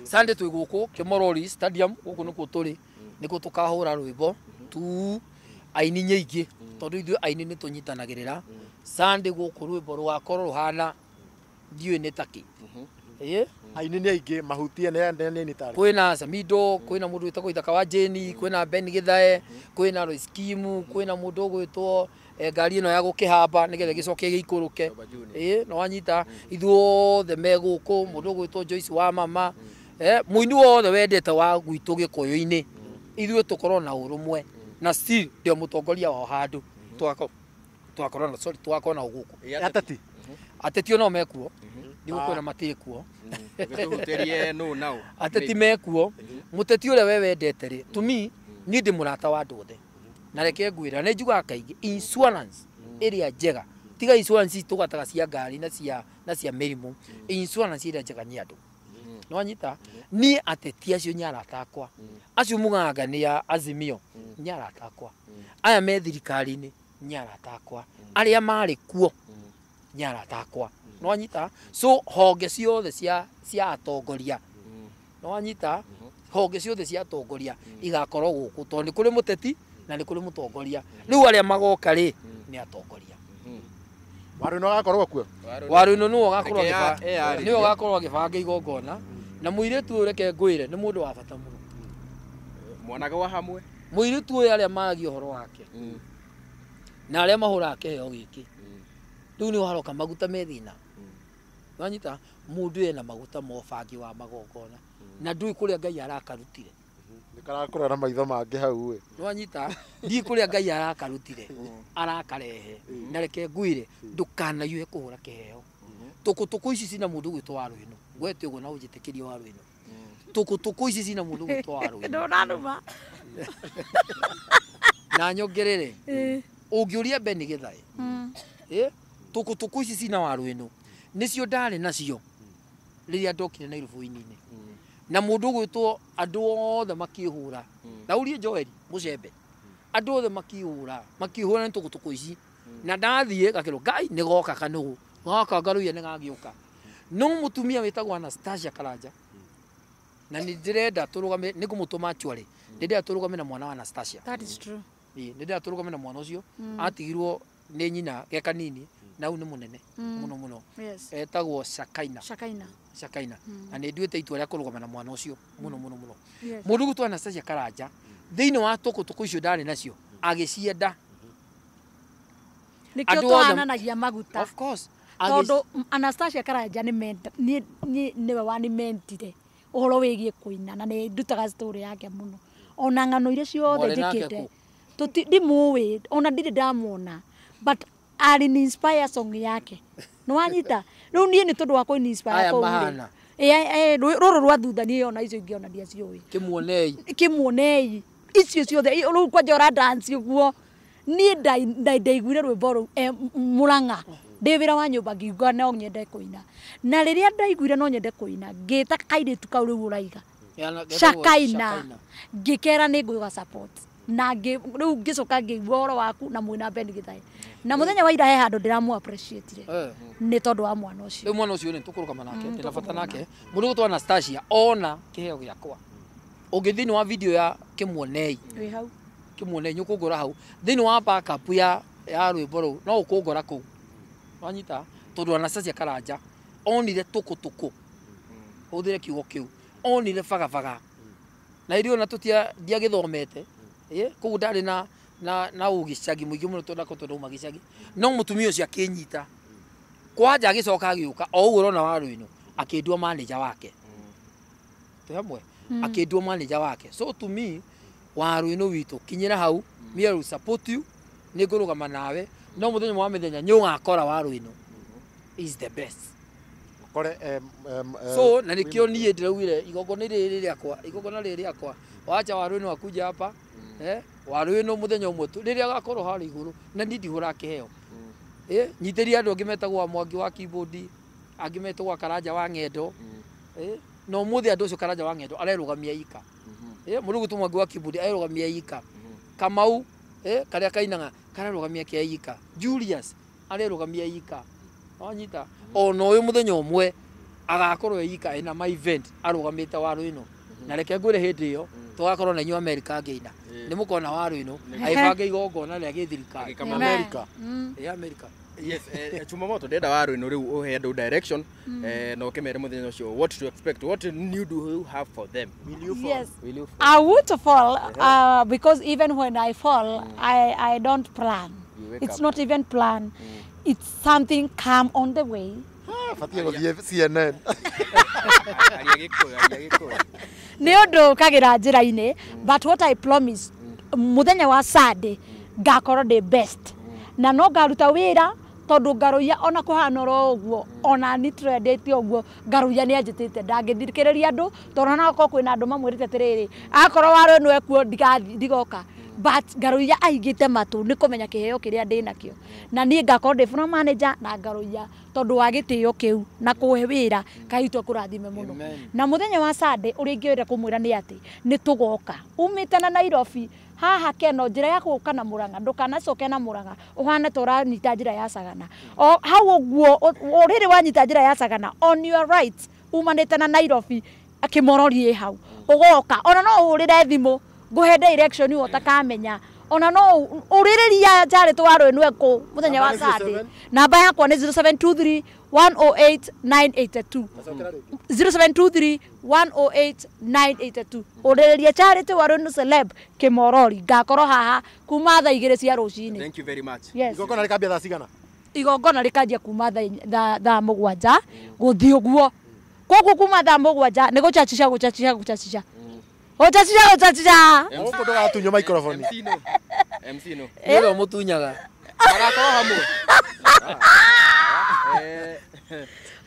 Sunday twĩ gũkũ Kĩmorori Stadium gũkũ nĩkuo tũrĩ nĩkuo tũkahũra rwĩmbo tu aini nyingĩ tondũ ithuĩ aini nĩ tũnyitanagĩrĩra. Sunday gũkũ rwĩmbo rũgakorwo rũhana ndiũĩ nĩ takĩ. Aini nĩ aingĩ mahutie nĩ nĩ tarĩ. Kwĩna Samido, kwĩna mũndũ wĩtagwo Ithaka wa Jane, kwĩna Ben Githae, kwĩna Royce Kimu, kwĩna mũndũ ũgwĩtwo ngari ĩno ya gũkĩhamba nĩgetha gĩcoke gĩikũrũke. No wanyita ithuothe me gũkũ, mũndũ ũgwĩtwo Joyce wa mama, mũini wothe wendete wa gwitũ gĩkũyũ-inĩ, ithuĩ tũkorwo na ũrũmwe na still ndio mũtongoria wao handũ twakorwo na sorry twakorwo na gũkũ. Ateti. Ateti no mekuo. Ndigũkwĩra matirĩ kuo. Tũhutĩrie no nao. Ateti mekuo. Mũteti ũrĩa we wendete rĩ, to me niĩ ndĩ mũrata wa andũ othe. Na reke ngwĩra nĩ njugaga kaingĩ insurance ĩrĩa njega, tiga insurance tũgataga cia ngari na cia mĩrimũ, insurance ĩrĩa njega nĩ andũ. No wanyita niĩ ateti acio nĩ arata akwa, acio mugaga nĩ a Azimio nĩ arata akwa, aya me thirikari-inĩ nĩ arata akwa, arĩa marĩ kuo nĩ arata akwa. No wanyita so honge ciothe cia atongoria, no wanyita honge ciothe cia atongoria igakorwo gũkũ tondũ nĩ kũrĩ mũteti na nĩ kũrĩ mũtongoria. Rĩu arĩa magoka rĩ nĩ atongoria. Waru no agakorwo kuo. Waru no nĩwe ũgakorwo agĩbanga igongona na mũirĩtu ũyũ reke ngwĩre nĩ mũndũ wa bata mũno. Mwanaga wa hamwe. Mũirĩtu ũyũ arĩa maragia ũhoro wake na arĩa mahũraga kĩheo gĩkĩ rĩu nĩ waroka maguta me thĩna. Wanyita mũndũ ena maguta ma ũbangi wa magongona na ndũĩ kũrĩa Ngai arakarutire. Nĩ karakũrora na maitho mangĩ hau ĩ. Wanyita ndiĩ kũrĩa Ngai arakarutire arakarehe. Na reke ngwĩre ndũkanaiyũhe kũhũra kĩheo. Tũkũtũkũ ici cina mũndũ ũgwĩtwo Waru ĩno, ngwete ũguo na ũnjĩtĩkĩrie Waru ĩno. Tũkũtũkũ ici cina mũndũ ũgwĩtwo Waru ĩno. Ndũnanuma. Na nyongerere ũngĩũria Ben Githae tũkũtũkũ ici cina Waru ĩno nĩcio ndarĩ nacio rĩrĩa ndokire Nairobi-inĩ. Na mũndũ ũgwĩtwo andũ othe makĩhũra na ũrie Joel Mũcembe, andũ othe makĩhũra nĩ tũkũtũkũ ici na ndathiĩ gakĩrwo Ngai nĩ goka kanũgũ goka ngaruia nĩ gagĩũka. No mũtumia wĩtagwo Anastasia Karanja na nĩ ndĩrenda tũrũgame, nĩ ngũmũtũma actually, nĩ ndĩrenda tũrũgame na mwana wa Anastasia. That is true. Nĩ ndĩrenda tũrũgame na mwana ũcio atigirwo nĩ nyina ge kanini na u nĩ mũnene mũno mũno. Etagwo Shakaina. Shakaina. Na nĩ nduĩte itua rĩa kũrũgama na mwana ũcio mũno mũno mũno. Mũndũ ũgwĩtwo Anastasia Karanja thĩinĩ wa tũkũtũkũ icio ndarĩ nacio agĩcienda. Nĩkĩo tũhananagia maguta. Of course. Tondũ Anastasia Karanja nĩwe wanimentire ũhoro wĩgiĩ kũina na nĩ ndutaga story yake mũno. Ona ng'ano iria ciothe njĩkĩte ndimũĩ ona ndirĩ ndamuona but ari ni inspire song yake. No wanyita rĩu niĩ nĩ tondũ wa kũ inspire kũu rĩ. Rũrũ rwa thutha niĩ ona icio ingĩ ona ndiaciũĩ. Kĩmuonei. Kĩmuonei. Icio ciothe rĩu kwanja ũra dance ũguo niĩ ndaiguire rwĩmbo rũu Mũrang'a ndĩ wĩra wa nyũmba ngiuga no nyende kũina. Na rĩrĩa ndaiguire no nyende kũina ngĩta kairĩtu kau rĩu ũraiga Shakaina ngĩkera nĩ ngũgũga support na rĩu ngĩcoka ngĩigua ũhoro waku na mwĩna Ben Githae. Na mũthenya wa ira he handũ ndĩramũ appreciate nĩ tondũ wa mwana ũcio. Rĩu mwana ũcio nĩ tũkũrũgama nake, ndĩna bata nake. Mũndũ ũgwĩtwo Anastasia ona kĩheo gĩakwa. Ũngĩ thĩinĩ wa video ya Kĩmuonei. Wĩ hau. Kĩmuonei nĩ ũkũngora hau. Thĩinĩ wa backup ya rwĩmbo rũu no ũkũngora kũu. Wanyita tondũ Anastasia Karanja onire tũkũtũkũ. Hũthĩre kiugo kĩu. Onire bagabaga. Na irio na tũtia ndiagĩthomete. Koguo ndarĩ na ũgĩcagi mũingĩ mũno tondũ akorwo ndauma gĩcagi. No mũtumia ũcio akĩnyita. Kwanja agĩcoka agĩũka o ũguo ũrona Waru ĩno akĩndua manager wake. Twĩ hamwe. Akĩndua manager wake. So to me Waru ĩno witũ kinyĩra hau, me I will support you, nĩ ngũrũgama nawe, no mũthenya wa mĩthenya nĩ ũgakora Waru ĩno is the best. So na nĩkĩo niĩ ndĩraugire igongona rĩrĩ rĩakwa, igongona rĩrĩ rĩakwa, wacha Waru ĩno akuja hapa, Waru ĩno mũthenya ũmwe tu rĩrĩa agakorwo harĩa igũrũ na niĩ ndihũraga kĩheo. Nyitĩria andũ angĩ metagwo Mwangi wa keyboard, angĩ metagwo Karanja wa ng'endo. Na ũmũthĩ andũ acio Karanja wa ng'endo arerũgamia ika. Mũndũ ũgwĩtwo Mwangi wa keyboard arerũgamia ika. Kamau karĩa kainaga karerũgamia ke ika. Julius arerũgamia ika. Wanyita ona ũyũ mũthenya ũmwe agakorwo e ika ena ma event arũgamĩte Waru ĩno. Na reke ngwĩre hĩndĩ ĩyo tũgakorwo na inyuĩ America ngĩina. Nĩ mũkona Waruinu agĩbanga igongona rĩa gĩthirikari America. Ya America. Yes, chuma moto ndenda Waruinu rĩu ũhe andũ direction na ũkĩmere mũthenya ũcio what to expect, what new do you have for them? Will you fall? Yes. Will you fall? I would fall because even when I fall, I don't plan. It's up. Not even plan. It's something come on the way. Batie gũthiĩ CNN. Aria Gĩkũyũ, aria Gĩkũyũ. Nĩ ũndũ ũkagĩra njĩra-inĩ, but what I promise, mũthenya wa Sunday ngakorwo ndĩ best na no ngaruta wĩra tondũ Ngaruiya ona kũhana oro ũguo ona ni trendete ũguo Ngaruiya nĩ anjĩtĩte ndangĩthikĩrĩria andũ tondũ ona okorwo kwĩna andũ mamwĩrĩte atĩrĩrĩ akorwo Waruinu ekuo ndigoka but Ngaruiya aigĩte matũ nĩ kũmenya kĩheo kĩrĩa ndĩ nakĩo na niĩ ngakorwo ndĩ floor manager na Ngaruiya tondũ wa gĩtĩo kĩu na kũhe wĩra kaitwo kũrathime mũno. Na mũthenya wa Sunday ũrĩa ingĩenda kũmwĩra nĩ atĩ nĩ tũgoka umĩte na Nairobi haha Keno njĩra ya gũka na Murang'a ndũkanacoke na Murang'a ũhane ta ũranyita njĩra ya Sagana o hau ũguo rĩrĩ wanyita njĩra ya Sagana on your right umanĩte na Nairobi Kĩmorori ĩ hau ũgoka ona no ũhũrĩre thimũ ngũhe direction ũyũ ũtakamenya ona no ũrĩrĩria Charity Waruinu ekũ mũthenya wa Sunday. Namba yakwa nĩ 0723 108 982 0723 108 982 ũrĩrĩria Charity Waruinu celeb Kĩmorori ngakorwo haha kuma thaa 2 cia rũcinĩ. Thank you very much. Yes. Igongona rĩkambia thaa cigana? Igongona rĩkanjia kuma thaa 7 gũthiĩ ũguo koguo kuma thaa 7 nĩ gũchacisha gũchacisha gũchacisha gũchacisha gũchacisha. Gũkũ ndũgatunywo microphone. MC no. MC no. Nĩwe mũtunyaga. Magakorwo hamwe.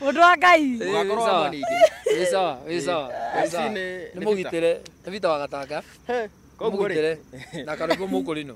Mũndũ wa Ngai. Magakorwo hamwe ningĩ. Ĩ sawa, ĩ sawa. Nĩ Nĩ mũgitĩre, nĩ Vita wa Gatanga. Koguo rĩ. Na Karangũ Mũkũrinũ.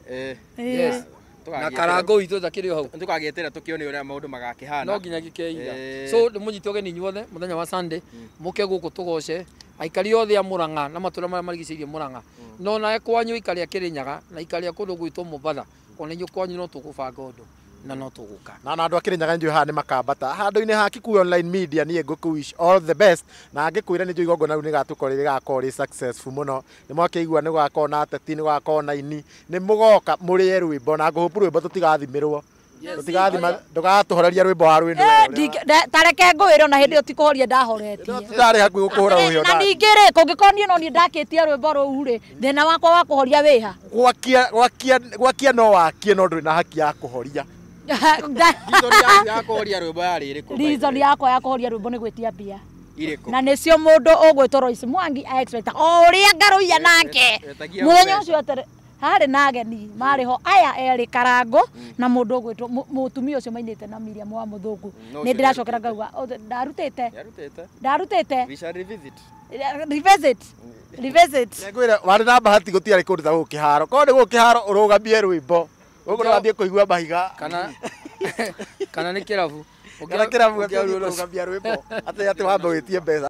Yes. Na Karangũ witũ takĩrĩ o hau. Tũkagĩetera tũkĩone ũrĩa maũndũ magakĩhana. No nginya gĩkeiga. So nĩ mũnyite ũgeni inyuothe mũthenya wa Sunday mũke gũkũ tũgoce aikari othe a Murang'a na matũra marĩa marigicĩirie Murang'a. No nawe kwanyu aikari a Kĩrĩnyaga na aikari a kũndũ gwitũ Mombatha ona inyuĩ kwanyu no tũgũbanga ũndũ na no tũgũka. Na andũ a Kĩrĩnyaga njũĩ haha nĩ makambata handũ-inĩ ha Kikuyu Online Media niĩ ngũkũ wish all the best na ngĩkwĩra nĩ njũĩ igongona rĩu nĩgatũkorwo rĩgakorwo rĩ successful mũno nĩ mwakĩigua nĩ gũgakorwo na ateti nĩ gũgakorwo na aini nĩ mũgoka mũrĩe rwĩmbo na ngũhũpu rwĩmbo tũtigathimĩrwo tũtigathima ndũgatũhoreria rwĩmbo wa Waruinu. Tareke ngwĩre ona hĩndĩ ĩyo ti kũhoria ndahoretie ndarĩ hakuhĩ gũkũhũra rũhĩa na ningĩ rĩ kũngĩkorwo niĩ no niĩ ndakĩtie rwĩmbo rũu rĩ thĩna wakwa wa kũhoria wĩha gwakia no wakie no ndũrĩ na haki ya kũhoria. Reason ya kũhoria rwĩmbo yarĩ ĩrĩkũ? Reason yakwa ya kũhoria rwĩmbo nĩ gwĩtia mbia irĩkũ na nĩcio mũndũ ũgwĩtwo Royce Mwangi a expect o ũrĩa Ngaruiya nake mũthenya ũcio atĩrĩ harĩ na ageni marĩ ho aya erĩ Karangũ na mũndũ ũgwĩtwo mũtumia ũcio mainĩte na Miriam wa Mũthũngũ nĩ ndĩracokera ngauga ndarutĩte ndarutĩte we shall revisit revisit ngwĩra warĩ na bahati gũtiarĩ kũndũ ta gũkũ kĩharo korwo nĩ gũkũ kĩharo ũrũgamie rwĩmbo gũkũ nĩwambie kũigua mahiga kana nĩ kĩrabu kana kĩrabu ũrũgamia rwĩmbo atĩ wambe wĩtie mbeca.